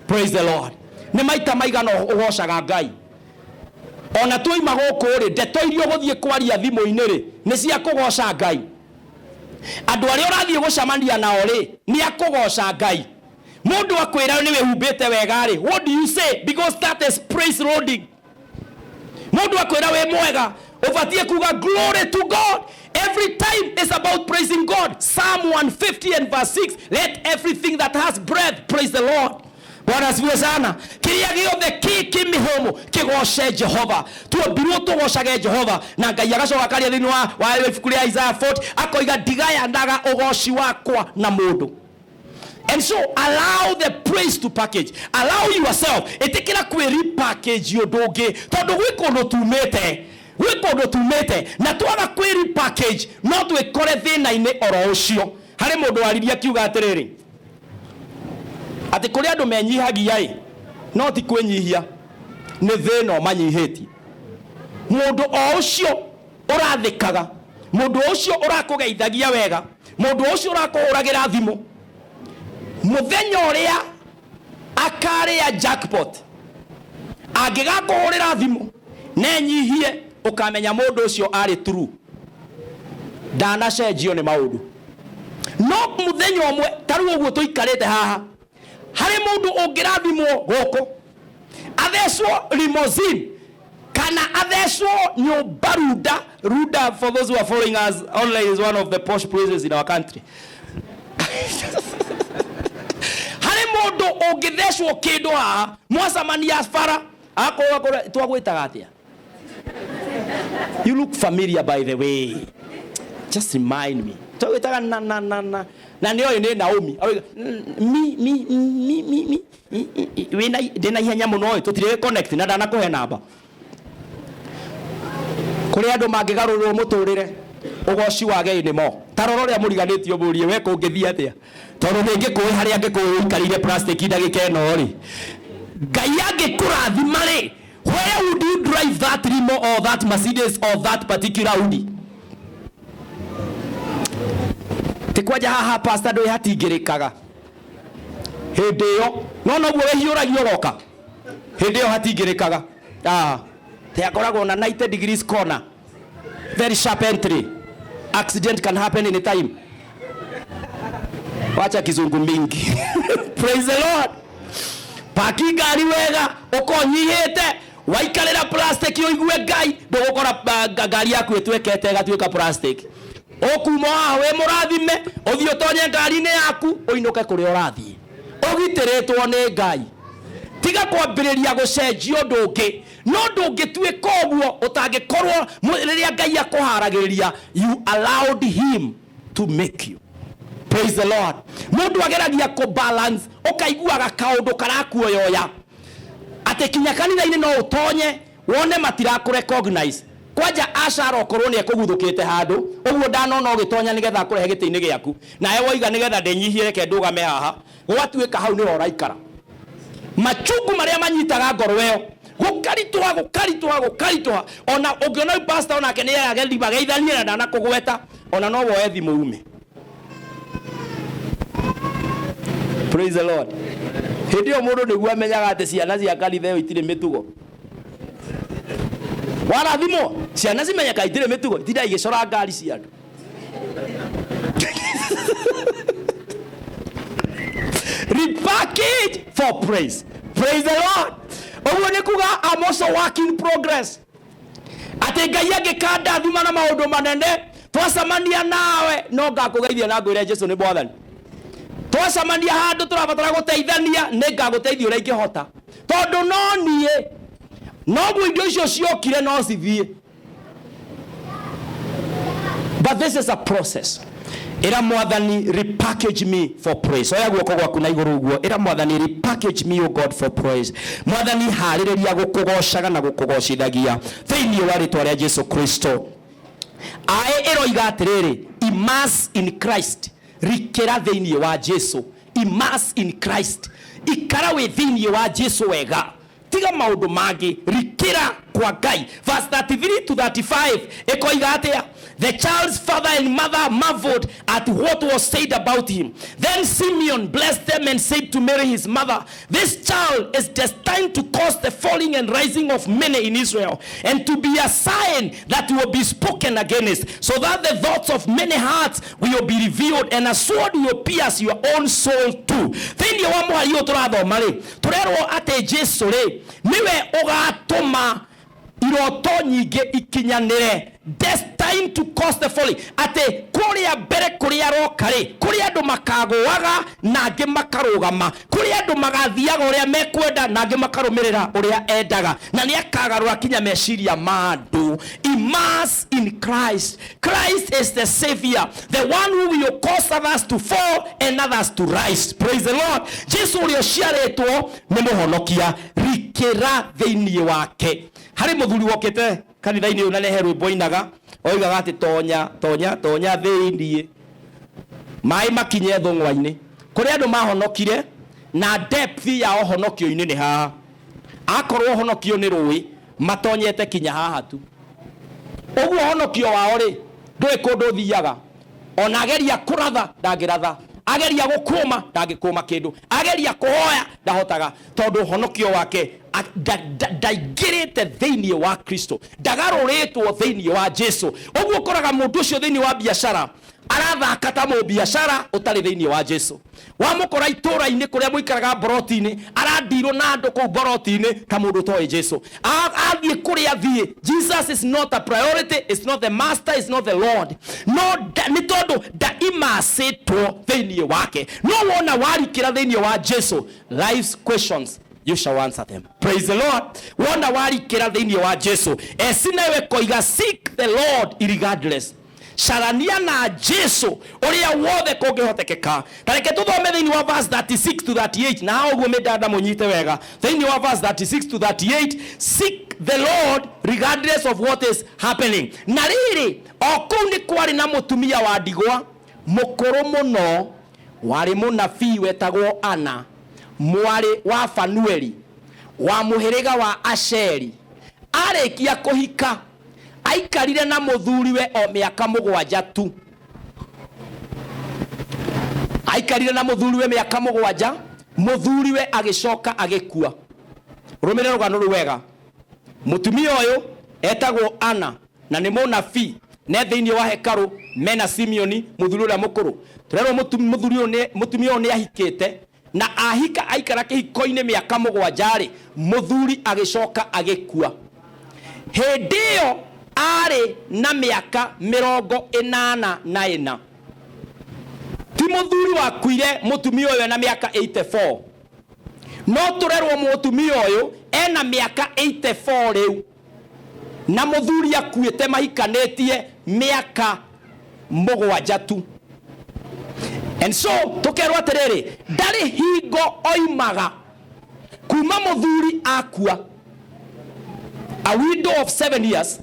Praise the Lord. Nĩ maita maigana ũgocaga Ngai? Ona twaima gũkũ rĩ, ndeto iria ũgũthiĩ kwaria thimũ-inĩ rĩ, nĩ cia kũgoca Ngai? Andũ arĩa ũrathiĩ gũcemania nao rĩ, nĩ akũgoca Ngai? Mũndũ akwĩra nĩ wĩhumbĩte wega rĩ, what do you say? Because that is praise loading. Mũndũ akwĩra wĩ mwega, ũbatiĩ kuga, "Glory to God." Every time is about praising God. Psalm 150 and verse 6, "Let everything that has breath praise the Lord." Bwana asifiwe sana. Kiria giothe ki mihumu kigoce Jehova. Tuombirwo tugocage Jehova, na Ngai agacoka akaria thiini wa ibuku ria Isaiah 40 akoiga ndigayanaga ugoci wakwa na mundu. And so allow the praise to package. Allow yourself. Itikira kwi repackage undu ungi tondu gwi kundu tumite. Gwĩ kũndũ tumĩte na twaga kwĩ repackage no twĩkore thĩna-inĩ oro ũcio. Harĩ mũndũ waririe akiuga atĩrĩrĩ, atĩ kũrĩ andũ menyihagia ĩ, no ti kwĩnyihia, nĩ thĩna ũmanyihĩtie. Mũndũ o ũcio ũrathĩkaga, mũndũ ũcio ũrakũgeithagia wega, mũndũ ũcio ũrakũhũragĩra thimũ, mũthenya ũrĩa akarĩa jackpot angĩgakũhũrĩra thimũ nenyihie, ukamenya mundu ucio ari true, ndanacenjio ni maundu. No muthenya umwe ta riu uguo tuikarite haha, hari mundu ungirathimwo guku athecwo limousine kana athecwo nyumba runda. Runda, for those who are following us online, is one of the posh places in our country. Hari mundu ungithecwo kindu haha mwacemania bara akorwo twagwitaga atia. You look familiar, by the way. Just remind me. Twagwitaga na na na na na nĩ oĩ nĩ Naomi. Aroiga, mi mi mi mi mi wĩna ndĩna ihenya mũno ĩ, tũtirĩ connect na ndanakũhe namba. Kũrĩ andũ mangĩgarũrwo mũtũrĩre ũgoci wage nĩ mo. Ta rora ũrĩa mũriganĩtio mũrie we kũngĩthiĩ atĩa, tondũ nĩngĩkũĩ harĩa angĩkũĩ ũikarĩire plastic ndagĩka ĩno rĩ, Ngai angĩkũrathima rĩ, where would you drive that limo or that Mercedes or that particular Audi? Ti kwanja haha pastor ndũĩ hatingĩrĩkaga hĩndĩ ĩyo, no noguo wĩhiũragia ũgoka hĩndĩ ĩyo hatingĩrĩkaga. Te akoragwo na 90 degrees corner, very sharp entry, accident can happen any time. Wacha kizungu mingi. Praise the Lord. Paki ngari wega ukonyihite, waikarira plastic uigue Ngai ndugukora ngari yaku itwekete igatuika plastic. Ukuma haha wi murathime, uthii utonye ngari-inĩ yaku uinuke kuria urathii ugitiritwo ni Ngai. Tiga kwambĩrĩria gũcenjia ũndũ ũngĩ, no ndũngĩtuĩka ũguo ũtangĩkorwo rĩrĩa Ngai akũharagĩrĩria, you allowed him to make you. Praise the Lord. Mũndũ ageragia kũ balance, ũkaiguaga kaũndũ karakuoyoya atĩ kinya kanitha-inĩ no ũtonye wone matirakũ recognize. Kwanja acara okorwo nĩ ekũguthũkĩte handũ ũguo ndanona ũgĩtonya nĩgetha akũrehe gĩtĩ-inĩ gĩaku, nawe woiga nĩgetha ndĩnyihie reke ndũgame haha, gwatuĩka hau nĩho ũraikara. Machungu marĩa manyitaga ngoro ĩyo gũkaritũha gũkaritũha gũkaritũha, ona ũngĩona pastor onake nĩ arageria mageithanie na ndanakũgweta, ona no woe thimũ ume. Praise the Lord. Hĩndĩ ĩyo mũndũ nĩguo amenyaga atĩ ciana cia kanitha ĩyo itirĩ mĩtugo. Warathimwo ciana cimenyeka itirĩ mĩtugo, itinda igĩcora ngari cia andũ. Repackage for praise. Praise the Lord. Ũguo nĩ kuga I'm also work in progress. Atĩ Ngai angĩkandathima na maũndũ manene, twacemania nawe no ngakũgeithia na ngwĩre Jesu nĩ Mwathani. Twacemania handũ tũrabatara gũteithania, nĩ ngagũteithia ũrĩa ingĩhota, tondũ no niĩ noguo indo icio ciokire no cithiĩ. But this is a process. Ĩra Mwathani, repackage me for praise. Oya guoko gwaku na igũrũ ũguo. Ĩra Mwathani, repackage me, O God, for praise. Mwathani, harĩrĩria gũkũgocaga na gũkũgocithagia thĩinĩ wa rĩtwa rĩa Jesu Kristo. Aĩ ĩroiga atĩrĩrĩ, immerse in Christ, rikĩra thĩinĩ wa Jesu. Immerse in Christ, ikara wĩ thĩinĩ wa Jesu wega, tiga maũndũ mangĩ, rikĩra kwa Ngai. Verse 33 to 35 ĩkoiga atĩa? The child's father and mother marveled at what was said about him. Then Simeon blessed them and said to Mary his mother, this child is destined to cause the falling and rising of many in Israel, and to be a sign that will be spoken against, so that the thoughts of many hearts will be revealed, and a sword will pierce your own soul too. Thĩinĩ wa mũhari ũyũ tũrathoma rĩ, tũrerwo atĩ Jesu rĩ nĩwe ũgatũma iroto nyingĩ ikinyanĩre. Destined designed to cause the folly, atĩ kũrĩa mbere kũrĩa aroka rĩ, kũrĩa andũ makagũaga na angĩ makarũgama, kũrĩa andũ magathiaga ũrĩa mekwenda na angĩ makarũmĩrĩra ũrĩa endaga, na nĩ akagarũra kinya meciria ma andũ. Immerse in Christ. Christ is the savior, the one who will cause others to fall and others to rise. Praise the Lord. Jesu ũrĩa ũciarĩtwo nĩ mũhonokia, rikĩra thĩinĩ wake. Harĩ mũthuri wokĩte kanitha-inĩ ũyũ na nĩ he rwĩmbo ainaga, oigaga atĩ tonya tonya tonya thĩinĩ, maĩ makinye thũng'wa-inĩ. Kũrĩ andũ mahonokire na depth ya ũhonokio-inĩ nĩ haha. Akorwo ũhonokio nĩ rũĩ, matonyete kinya haha tu. Ũguo ũhonokio wao rĩ, ndũĩ kũndũ ũthiaga. Ona ageria kũratha ndangĩratha, ageria gũkũma ndangĩkũma kĩndũ, ageria kũhoya ndahotaga, tondũ ũhonokio wake ndaingĩrĩte thĩinĩ wa Kristo, ndagarũrĩtwo thĩinĩ wa Jesu. Ũguo ũkoraga mũndũ ũcio thĩinĩ wa biacara arathaka ta mũbiacara ũtarĩ thĩinĩ wa Jesu. Wamũkora itũra-inĩ kũrĩa mũikaraga mboroti-inĩ, arandirwo na andũ kũu mboroti-inĩ ta mũndũ ũtoĩ Jesu. Athiĩ kũrĩa athiĩ, Jesus is not a priority, is not the master, is not the Lord. No nĩ tondũ ndaimacĩtwo thĩinĩ wake. No wona warikĩra thĩinĩ wa Jesu, life's questions you shall answer them. Praise the Lord. Wona warikĩra thĩinĩ wa Jesu, esi nawe koiga seek the Lord irregardless. Carania na Jesu ũrĩa wothe kũngĩhotekeka. Ta reke tũthome thĩinĩ wa verse 36 to 38, na haha ũguo mĩndanda mũnyite wega. Thĩinĩ wa verse 36 to 38, seek the Lord regardless of what is happening. Na rĩrĩ, o kũu nĩ kwarĩ na mũtumia wa ndigwa mũkũrũ mũno, warĩ mũnabii wetagwo Ana, mwarĩ wa Fanueli, wa mũhĩrĩga wa Asheri. Arĩkia kũhika, aikarire na mũthuriwe o mĩaka mũgwanja tu. Aikarire na mũthuriwe mĩaka mũgwanja, mũthuriwe agĩcoka agĩkua. Rũmĩrĩra rũgano rũu wega. Mũtumia ũyũ etagwo Ana na nĩ mũnabii, ne thĩinĩ wa hekarũ mena Simeoni mũthuri ũrĩa mũkũrũ. Tũrerwo mũthuri ũyũ nĩ, mũtumia ũyũ nĩ ahikĩte, na ahika aikara kĩhiko-inĩ mĩaka mũgwanja rĩ, mũthuri agĩcoka agĩkua. Hĩndĩ ĩyo arĩ na mĩaka mĩrongo ĩnana na ĩna. Ti mũthuri wakuire mũtumia ũyũ ena mĩaka 84. No tũrerwo mũtumia ũyũ ena mĩaka 84 rĩu, na mũthuri akuĩte mahikanĩtie mĩaka mũgwanja tu. And so tũkerwo atĩrĩrĩ, ndarĩ hingo oimaga kuma mũthuri akua. A widow of 7 years,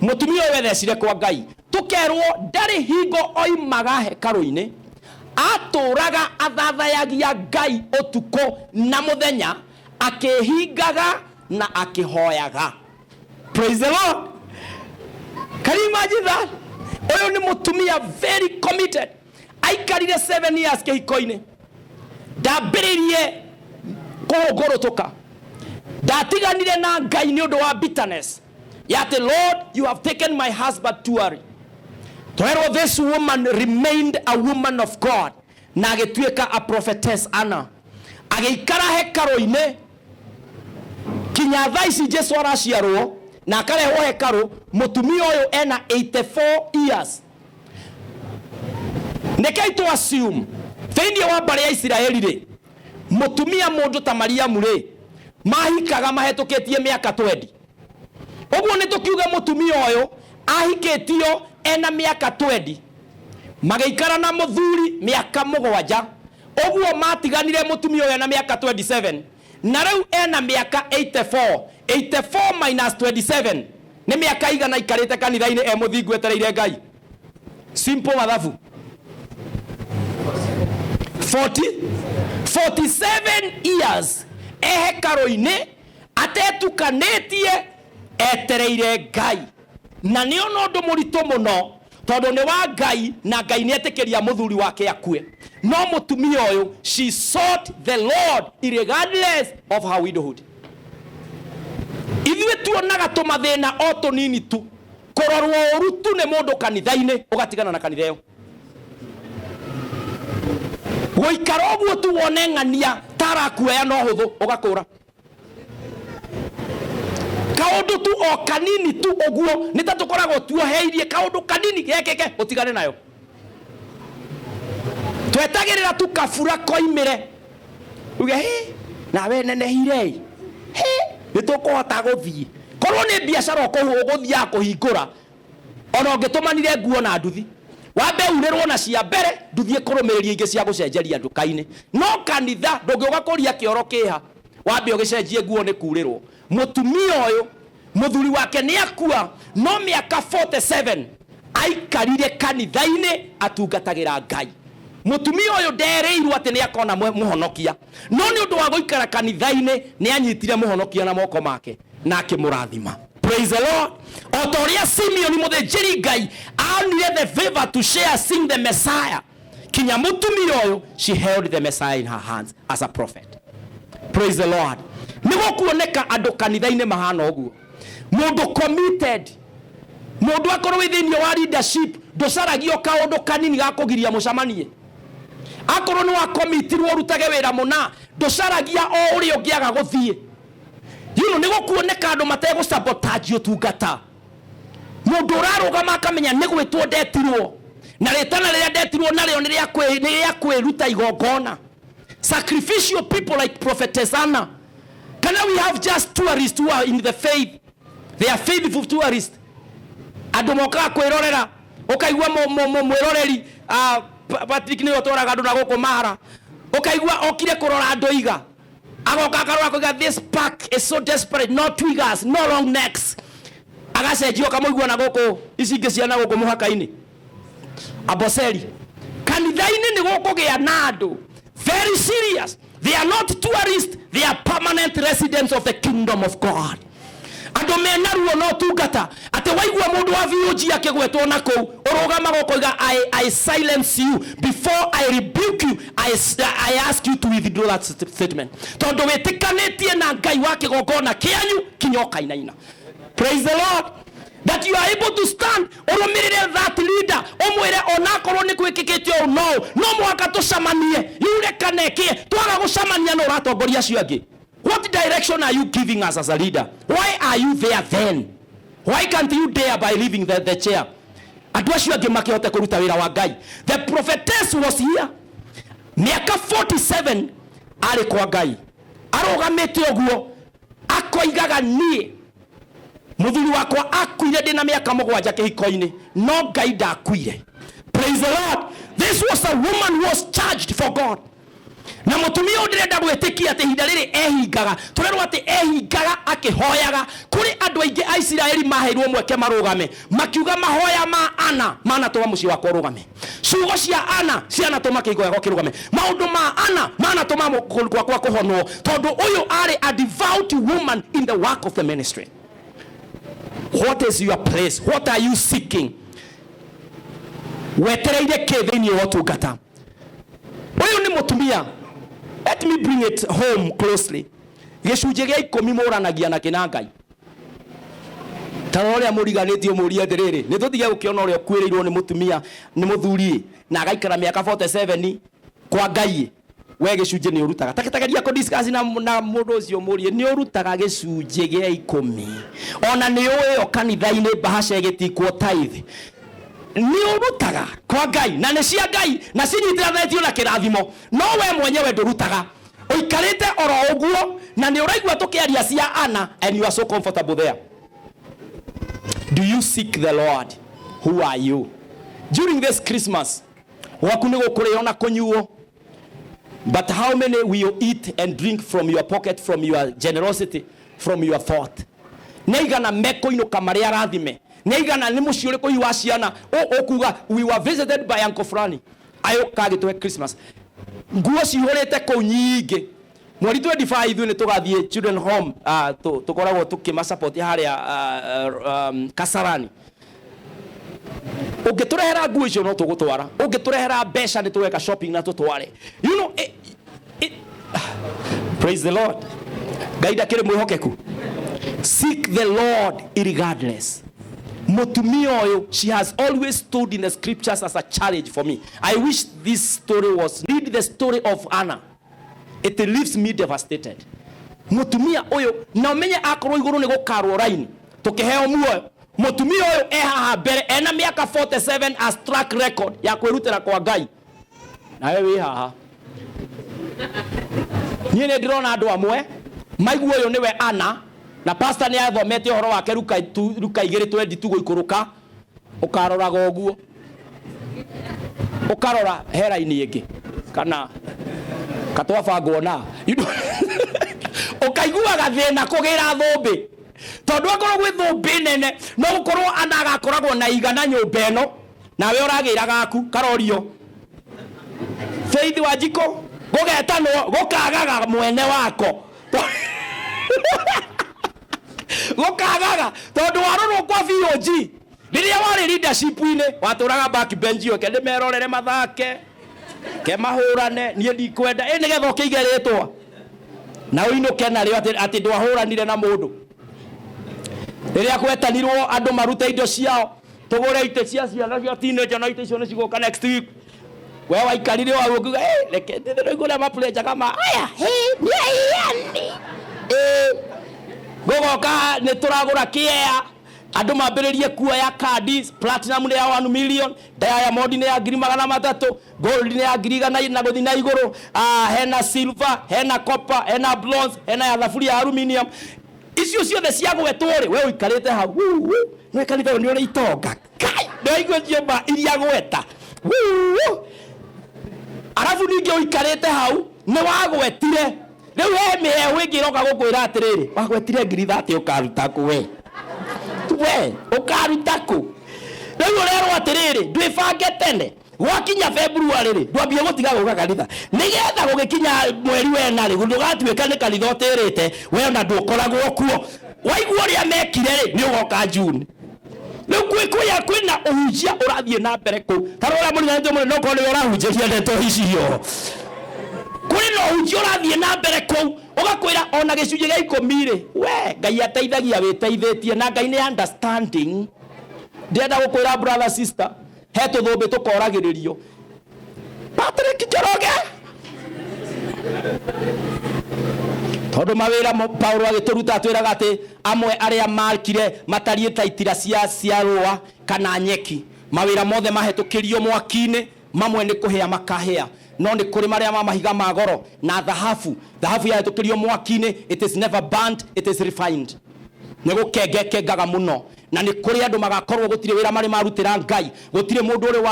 mũtumia ũyũ ethecire kwa Ngai. Tũkerwo ndarĩ hingo oimaga hekarũ-inĩ, atũraga athathayagia Ngai ũtukũ na mũthenya, akĩhingaga na akĩhoyaga. Praise the Lord. Can you imagine that? Ũyũ nĩ mũtumia very committed. Aikarire 7 years kĩhiko-inĩ. Ndambĩrĩirie kũhũngũrũtũka. Ndatiganire na Ngai nĩ ũndũ wa bitterness. Ya atĩ, Lord, you have taken my husband too early. Twerwo this woman remained a woman of God na agĩtuĩka a prophetess Anna. Agĩikara hekarũ-inĩ kinya thaa ici Jesu araciarwo na akarehwo hekarũ. Mũtumia ũyũ ena 84 years. Nĩkĩo tũ assume thĩinĩ wa mbarĩ ya Isiraeli rĩ, mũtumia mũndũ ta Mariamu rĩ, mahikaga mahetũkĩtie mĩaka 20. Ũguo nĩ tũkiuge mũtumia ũyũ ahikĩtio ena mĩaka 20, magĩikara na mũthuri mĩaka mũgwanja. Ũguo matiganire mũtumia ũyũ ena mĩaka 27, na rĩu ena mĩaka 84. 84 minus 27 nĩ mĩaka igana aikarĩte kanitha-inĩ e mũthingu etereire Ngai. Simple mathabu. 47 years e hekarũ-inĩ atetukanĩtie etereire Ngai. Na nĩ ona ũndũ mũritũ mũno, tondũ nĩ wa Ngai na Ngai nĩ etĩkĩria mũthuri wake akue. No mũtumia ũyũ, she sought the Lord regardless of her widowhood. Ithuĩ tuonaga tũmathĩna o tũnini tu, kũrorwo ũru tu nĩ mũndũ kanitha-inĩ, ũgatigana na kanitha ĩyo. Gũikara ũguo tu wone ng'ania ta arakuoya no hũthũ, ũgakũra. Kaundu tu o kanini tu uguo ni ta tukoragwo tuoheirie kaundu kanini gekeke utigane nayo. Twetagirira tu kabura koimire uge he nawe nenehire he ni tukuhota guthii. Korwo ni biacara uguthiaga kuhingura ona ungitumanire nguo na nduthi wambe urirwo na cia mbere nduthi ikurumiria ingi cia gucenjeria nduka-ini. No kanitha ndungiuka kuria kioro kiha wambe ugicenjie nguo ni kurirwo. Mutumia uyu muthuri wake ni akua no miaka 47 aikarire kanitha-ini atungatagira Ngai. Mutumia uyu ndereirwo ati ni akona muhonokia, no ni undu wa guikara kanitha-ini ni anyitire muhonokia na moko make na akimurathima. Praise the Lord. O ta ũrĩa Simeon mũthĩnjĩri Ngai aonire the favor to share seeing the Messiah, kinya mutumia uyu she held the Messiah in her hands as a prophet. Praise the Lord. Nĩ gũkuoneka andũ kanitha-inĩ mahana ũguo. Mũndũ committed, mũndũ akorwo wĩ thĩinĩ wa leadership ndũcaragio kaũndũ kanini ga kũgiria mũcemanie. Akorwo nĩ wakomitirwo ũrutage wĩra mũna ndũcaragia o ũrĩa ũngĩaga gũthiĩ. You know, nĩ gũkuoneka andũ mategũsabotage ũtungata. Mũndũ ũrarũgama akamenya nĩ gwĩtwo ndetirwo, na rĩtana rĩrĩa ndetirwo narĩo nĩ rĩa kwĩruta igongona. Sacrificial people like Prophetess Anna. Kana we have just tourists who are in the faith. They are faithful tourists. Andũ mokaga kwĩrorera, ũkaigua mwĩroreri Patrick nĩwe ũtwaraga andũ na gũkũ Mara, ũkaigua okire kũrora andũ iga. Agoka akarora koiga this park is so desperate, no twiggers, no long necks. Agacenjio kamũigua na gũkũ ici ingĩ cia na gũkũ mũhaka-inĩ Amboseli. Kanitha-inĩ nĩ gũkũgĩa na andũ very serious. They are not tourists, they are permanent residents of the kingdom of God. Andũ mena ruo no tungata atĩ waigua mũndũ wa VOG akĩgwetwo na kũu ũrũgamaga ũkoiga I silence you before I rebuke you, I ask you to withdraw that statement. Tondũ wĩtĩkanĩtie na Ngai wa kĩgongona kĩanyu kinya ũkainaina. Praise the Lord. That you are able to stand ũrũmĩrĩre that leader ũmwĩre onakorwo nĩ gwĩkĩkĩte ũũ no no mũhaka tũcemanie yure kana ĩkĩe. Twaga gũcemania no ũratongoria acio angĩ. What direction are you giving us as a leader? Why are you there then? Why can't you dare by leaving the chair? Andũ acio angĩ makĩhote kũruta wĩra wa Ngai. The prophetess was here. Mĩaka 47 arĩ kwa Ngai. Arũgamĩte ũguo akoigaga niĩ mũthuri wakwa akuire ndĩ na mĩaka 7 kĩhiko-inĩ no Ngai ndakuire. Praise the Lord. This was a woman who was charged for God. Na mũtumia ũyũ ndĩrenda gwĩtĩkia atĩ ihinda rĩrĩ ehingaga, tũrerwo atĩ ehingaga akĩhoyaga. Kũrĩ andũ aingĩ a Isiraeli maheirwo mweke marũgame, makiuga mahoya ma Ana manatũma mũciĩ wakwa ũrũgame, ciugo cia Ana cianatũma kĩhingo gĩakwa kĩrũgame, maũndũ ma Ana manatũma kũndũ gwakwa kũhonwo, tondũ ũyũ arĩ a devout woman in the work of the ministry. What is your place? What are you seeking? Wetereire kĩ thĩinĩ wa ũtungata? Ũyũ nĩ mũtumia. Let me bring it home closely. Gĩcunjĩ gĩa 10 mũranagia na kĩna Ngai. Ta ũrĩa mũriganĩtio mũrie atĩrĩrĩ, nĩ tũtige gũkĩona ũrĩa ũkuĩrĩirwo nĩ mũtumia, nĩ mũthuri, na agaikara mĩaka 47 kwa Ngai. We gĩcunjĩ nĩ ũrutaga. Ta geria kũ discuss na mũndũ ũcio mũrie, nĩ ũrutaga gĩcunjĩ gĩa 10. Ona nĩ ũĩ o kanitha-inĩ bahasha ĩgĩtikwo tithe. Nĩ ũrutaga kwa Ngai na nĩ cia Ngai na cinyitithanĩtio na kĩrathimo, no we mwenyewe ndũrutaga. Ũikarĩte oro ũguo na nĩ ũraigua tũkĩaria cia Anna and you are so comfortable there. Do you seek the Lord? Who are you? During this Christmas, gwaku nĩ gũkũrĩo na kũnyuo. But how many will eat and drink from your pocket, from your generosity, from your thought? Nĩ aigana mekũinũka marĩ arathime? Nĩ aigana nĩ mũciĩ ũrĩkũ hihi wa ciana ũkuga we were visited by Uncle Fulani ayũka agĩtũhe Christmas. Nguo cihũrĩte kũu nyingĩ. Mweri 25 ithuĩ nĩ tũgathiĩ children home, tũkoragwo tũkĩmasupport harĩa Kasarani. Ũngĩtũrehera nguo icio no tũgũtwara, ũngĩtũrehera mbeca nĩ tũgeka shopping na tũtware. You know, praise the Lord. Ngai ndakĩrĩ mwĩhokeku. Seek the Lord irregardless. Mũtumia ũyũ, she has always stood in the scriptures as a challenge for me. I wish this story was, read the story of Anna. It leaves me devastated. Mutumia uyu na umenye akorwo iguru ni gukarwo raini tukiheo muoyo, mutumia uyu e haha mbere ena miaka 47 as track record ya kwirutira kwa Ngai, nawe wi haha. Niĩ nĩ ndĩrona andũ amwe maigua ũyũ nĩwe Ana, na pastor nĩ athomete ũhoro wake ruka igĩrĩ twendi tu gũikũrũka, ũkaroraga ũguo ũkarora he raini ĩngĩ kana katwabangwo na ũkaiguaga thĩna kũgĩra thũmbĩ, tondũ akorwo gwĩ thũmbĩ nene no gũkorwo Ana agakoragwo na igana nyũmba ĩno, nawe ũragĩra gaku karorio Faith wa Njiko gũgetanwo gũkagaga mwene wako gũkagaga tondũ warorwo kwa VOG rĩrĩa warĩ leadership-inĩ watũraga back bench ũke ndĩmerorere mathake ke mahũrane niĩ ndikwenda ĩ nĩgetha ũkĩige rĩtwa na ũinũke narĩo atĩ ndwahũranire na mũndũ. Rĩrĩa gwetanirwo andũ marute indo ciao tũgũre itĩ cia ciana cia teenager na itĩ icio nĩ cigũka next week, we waikarire hau ũkiuga reke ndĩraigua ũrĩa mapurenjaga ma aya nĩ aiyani gũgoka nĩ tũragũra kĩea andũ mambĩrĩrie kuoya kandi, platinum nĩ ya 1 million, diamond nĩ ya 300,000, gold nĩ ya 100,000 na gũthiĩ na igũrũ, hena silver, hena copper, hena bronze, hena ya thaburia ya aluminium. Icio ciothe ciagwetwo rĩ, we ũikarĩte hau nĩ kanitha nĩ ũrĩ itonga kai nĩwaigua ciũmba iria gweta, arabu ningĩ ũikarĩte hau nĩ wagwetire rĩu he mĩhehu ĩngĩ ĩroka gũkwĩra atĩrĩrĩ, wagwetire 30,000 ũkaruta kũ we we ũkaruta kũ? Rĩu ũrerwo atĩrĩrĩ, ndwĩbange tene gwakinya February rĩ ndwambie gũtiga gũka kanitha nĩgetha gũgĩkinya mweri wena rĩ ndũgatuĩka nĩ kanitha ũtĩrĩte we ona ndũkoragwo kuo. Waigua ũrĩa mekire rĩ nĩ ũgoka June. Rĩu kwĩna ũhunjia ũrathiĩ na mbere kũu, ta rora mũriganĩtio mũno no korwo nĩwe ũrahunjĩria ndeto icio. Kũrĩ na ũhunjia ũrathiĩ na mbere kũu ũgakwĩra ona gĩcunjĩ gĩa 10 rĩ, we Ngai ateithagia wĩteithĩtie na Ngai nĩ understanding. Ndĩrenda gũkwĩra brother sister, he tũthũmbĩ tũkoragĩrĩrio. Patrick Njoroge, tondũ mawĩra Paulo agĩtũruta atwĩraga atĩ amwe arĩa makire matariĩ ta itira cia rũa kana nyeki, mawĩra mothe mahĩtũkĩrio mwaki-inĩ, mamwe nĩ kũhĩa makahĩa, no nĩ kũrĩ marĩa ma mahiga ma goro na thahabu. Thahabu yahĩtũkĩrio mwaki-inĩ, it is never burnt, it is refined. Nĩ gũkengekengaga mũno, na nĩ kũrĩ andũ magakorwo gũtirĩ wĩra marĩ marutĩra Ngai, gũtirĩ mũndũ ũrĩ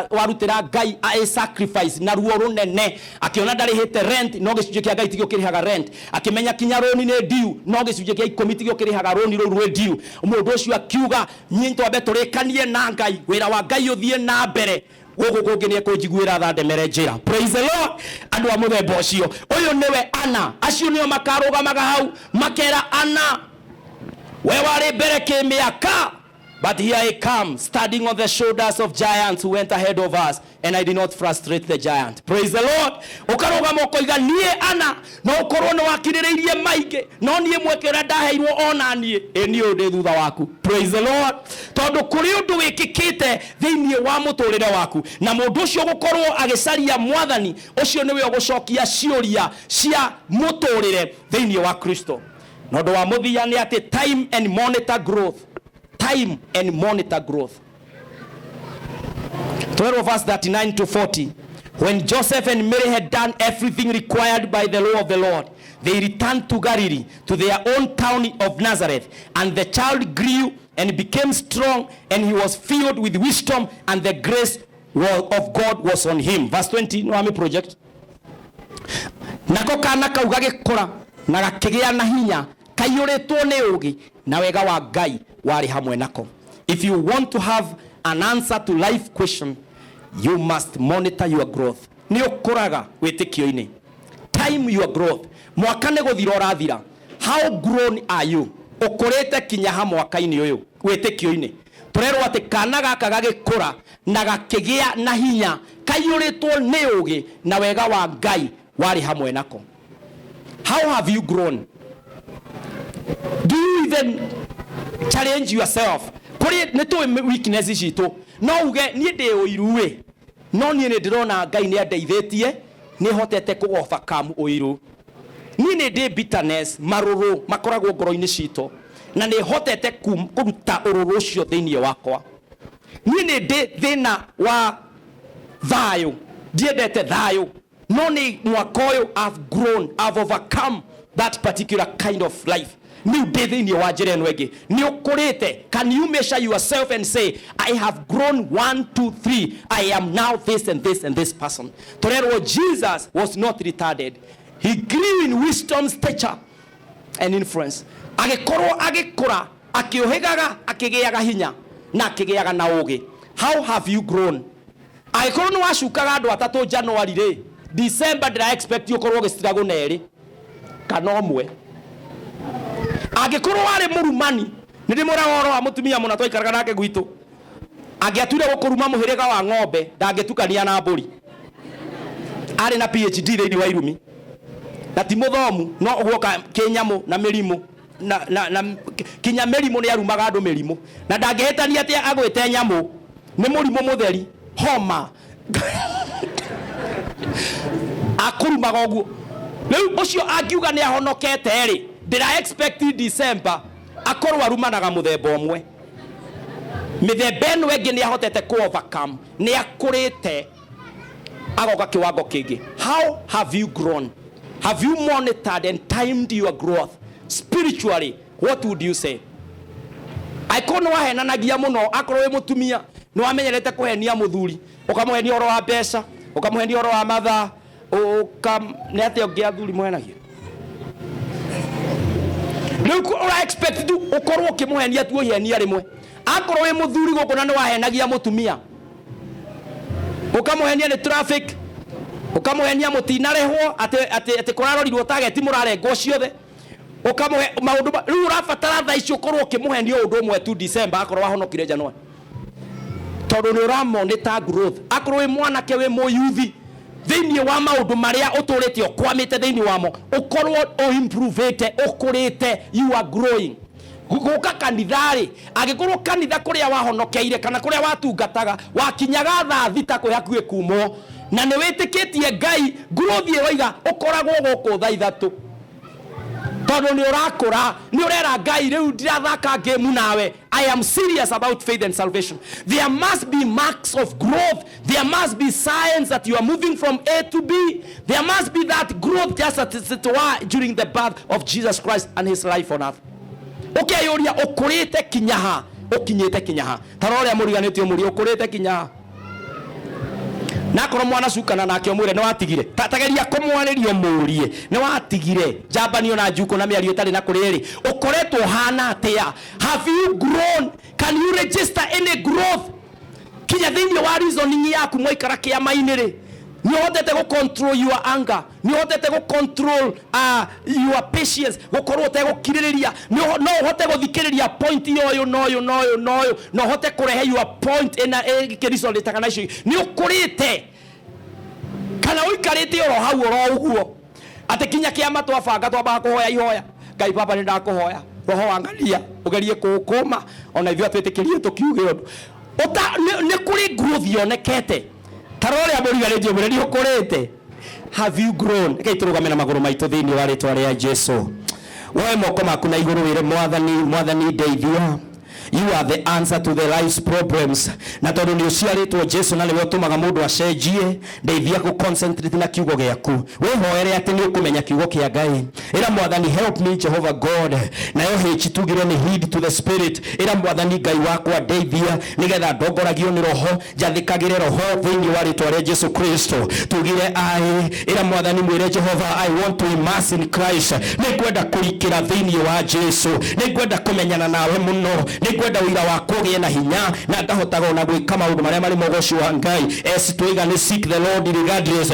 warutĩra Ngai a sacrifice na ruo rũnene, akĩona ndarĩhĩte rent no gĩcunjĩ kĩa Ngai tikĩo kĩrĩhaga rent, akĩmenya kinya rũni nĩ due no gĩcunjĩ kĩa 10 tikĩo kĩrĩhaga rũni rũu rwĩ due. Mũndũ ũcio akiuga niĩ twambe tũrĩkanie na Ngai, wĩra wa Ngai ũthiĩ na mbere, gũkũ kũngĩ nĩ ekũnjiguĩra tha ndemere njĩra. Praise the Lord. Andũ a mũthemba ũcio, ũyũ nĩwe Ana. Acio nĩo makarũgamaga hau makera Ana, we warĩ mbere kĩmĩaka, but here I come standing on the shoulders of giants who went ahead of us, and I did not frustrate the giant. Praise the Lord. Ũkarũgama ũkoiga niĩ Ana no ũkorwo nĩ wakirĩrĩirie maingĩ, no niĩ mweke ũrĩa ndaheirwo ona niĩ, ĩ niĩ ũyũ ndĩ thutha waku. Praise the Lord. Tondũ kũrĩ ũndũ wĩkĩkĩte thĩinĩ wa mũtũrĩre waku, na mũndũ ũcio gũkorwo agĩcaria mwathani ũcio nĩwe ũgũcokia ciũria cia mũtũrĩre thĩinĩ wa Kristo. Na ũndũ wa mũthia nĩ atĩ time and monitor growth. Time and monitor growth. 12 verse 39 to 40. When Joseph and Mary had done everything required by the law of the Lord, they returned to Galilee, to their own town of Nazareth. And the child grew and became strong, and he was filled with wisdom, and the grace of God was on him. Verse 20, no army project. Nako kana kau gagĩkũra na gakĩgĩa na hinya, kaiyũrĩtwo nĩ ũũgĩ, na wega wa Ngai warĩ hamwe nako. If you want to have an answer to life question, you must monitor your growth. Nĩ ũkũraga wĩtĩkio-inĩ. Time your growth. Mwaka nĩ gũthira ũrathira. How grown are you? Ũkũrĩte kinya ha mwaka-inĩ ũyũ wĩtĩkio-inĩ. Tũrerwo atĩ kana gaka gagĩkũra na gakĩgĩa na hinya, kaiyũrĩtwo nĩ ũũgĩ, na wega wa Ngai warĩ hamwe nako. How have you grown? Do you even challenge yourself? Kũrĩ nĩ tũĩ weakness citũ, no uge niĩ ndĩ ũiru ĩ, no niĩ nĩ ndĩrona Ngai nĩ andeithĩtie, nĩ hotete kũ overcome ũiru. Niĩ nĩ ndĩ bitterness, marũrũ makoragwo ngoro-inĩ citũ, na nĩ hotete kũruta ũrũrũ ũcio thĩinĩ wakwa. Niĩ nĩ ndĩ thĩna wa thayũ, ndiendete thayũ, no nĩ mwaka ũyũ I've grown, I've overcome that particular kind of life. Rĩu ndĩ thĩinĩ wa njĩra ĩno ĩngĩ. Nĩ ũkũrĩte. Can you measure yourself and say, I have grown 1 2 3, I am now this and this and this person? Tũrerwo Jesus was not retarded, he grew in wisdom, stature and influence. Agĩkorwo agĩkũra, akĩũhĩgaga, akĩgĩaga hinya na akĩgĩaga na ũgĩ. How have you grown? Angĩkorwo nĩ wacukaga andũ atatũ January rĩ, December ndĩra expect ũkorwo ũgĩstruggle na erĩ kana ũmwe. Angĩkorwo warĩ mũrumani, nĩ ndĩmũraga ũhoro wa mũtumia mũna twaikaraga nake gwitũ, angĩatuire gũkũruma mũhĩrĩga wa ng'ombe, ndangĩtukania na mbũri. Arĩ na PhD thĩinĩ wa irumi na ti mũthomu, no guoka kĩnyamũ na mĩrimũ na kinya mĩrimũ nĩ arumaga andũ mĩrimũ, na ndangĩhĩtania atĩ agwĩte nyamũ nĩ mũrimũ mũtheri, homa, akũrumaga ũguo. Rĩu ũcio angiuga nĩ ahonokete rĩ, ndĩra expect December akorwo arumanaga mũthemba ũmwe. Mĩthemba ĩno ĩngĩ nĩ ahotete ku overcome, nĩ akũrĩte agoka kiwango kĩngĩ. How have you grown? Have you monitored and timed your growth spiritually? What would you say? Angĩkorwo nĩ wahenanagia mũno, akorwo wĩ mũtumia nĩ wamenyerete kũhenia mũthuri, ũkamũhenia ũhoro wa mbeca, ũkamũhenia ũhoro wa mathaa, ũka nĩ atĩa ũngĩ athuri mũhenagia? Rĩu ũra expect tu ũkorwo ũkĩmũhenia tu ũhenia rĩmwe. Akorwo wĩ mũthuri gũkũ na nĩ wahenagia mũtumia, ũkamũhenia nĩ traffic, ũkamũhenia mũtinarĩhwo, atĩ kũrarorirwo target mũrarengwo ciothe, ũkamũhe maũndũ rĩu ũrabatara thaa ici ũkorwo ũkĩmũhenia ũndũ ũmwe tu December, akorwo wahonokire January, tondũ nĩ ũramonitor growth. Akorwo wĩ mwanake, wĩ mũyuthi, thĩinĩ wa maũndũ marĩa ũtũrĩte ũkwamĩte thĩinĩ wamo, ũkorwo ũimprovĩte, ũkũrĩte, you are growing. Gũka kanitha-rĩ, angĩkorwo kanitha kũrĩa wahonokeire kana kũrĩa watungataga wakinyaga thaa 6 kwĩ hakuhĩ kumwo, na nĩ wĩtĩkĩtie Ngai, growth ĩroiga ũkoragwo gũkũ thaa 3, tondũ nĩ ũrakũra, nĩ ũrera Ngai rĩu ndirathaka game nawe. I am serious about faith and salvation. There must be marks of growth, there must be signs that you are moving from A to B. There must be that growth, just as it were during the birth of Jesus Christ and his life on earth. Ũkeyũria ũkũrĩte kinya ha, ũkinyĩte kinya ha. Ta rora ũrĩa mũriganĩtie, ũmũrie ũkũrĩte kinya ha. Na akorwo mwanacukana nake, ũmwĩre nĩ watigire. Tageria kũmwarĩria, ũmũrie nĩ watigire njambanio na njukũ na mĩario ĩtarĩ na kũrĩrĩ. Ũkoretwo ũhana atĩa? Have you grown? Can you register any growth kinya thĩinĩ wa reasoning yaku? Mwaikara kĩama-inĩ rĩ, nĩ ũhotete gũ control your anger? Nĩ ũhotete gũ control your patience, gũkorwo ũtegũkirĩrĩria? No ũhote gũthikĩrĩria point ya ũyũ na ũyũ na ũyũ na ũyũ, na ũhote kũrehe your point ĩna ĩkĩresonate na icio? Nĩ ũkũrĩte kana ũikarĩte oro hau oro ũguo, atĩ kinya kĩama twabanga twambaga kũhoya ihoya, Ngai baba nĩ ndakũhoya roho wa ng'ania ũgerie kũũkũma ona ithuĩ atwĩtĩkĩrie tũkiuge ũndũ ũta nĩ kũrĩ growth yonekete? Ta rora ũrĩa mũriganĩtie, ũmwĩre nĩ ũkũrĩte. Have you grown? Rekei tũrũgame na magũrũ maitũ thĩinĩ wa rĩtwa rĩa Jesu. Woe moko maku na igũrũ, wĩre Mwathani, Mwathani ndeithia. You are the answer to the life's problems. Na tondũ nĩ ũciarĩtwo Jesu na nĩwe ũtũmaga mũndũ acenjie, ndeithia kũ concentrate na kiugo gĩaku. Wĩhoere atĩ nĩ ũkũmenya kiugo kĩa Ngai. Ĩra Mwathani, help me, Jehovah God. Nayo H tugire nĩ heed to the Spirit. Ĩra Mwathani Ngai wakwa, ndeithia nĩgetha ndongoragio nĩ Roho, njathĩkagĩre Roho thĩinĩ wa rĩtwa rĩa Jesu Kristo. Tugire ai. Ĩra Mwathani, mwĩre Jehova, I want to immerse in Christ. Nĩ ngwenda kũrikĩra thĩinĩ wa Jesu, nĩ ngwenda kũmenyana nawe mũno, nĩ ngwenda ũira wakwa ũgĩe na hinya na ngahotaga ona gwĩka maũndũ marĩa marĩ mogoci wa Ngai. S twaiga nĩ seek the Lord regardless.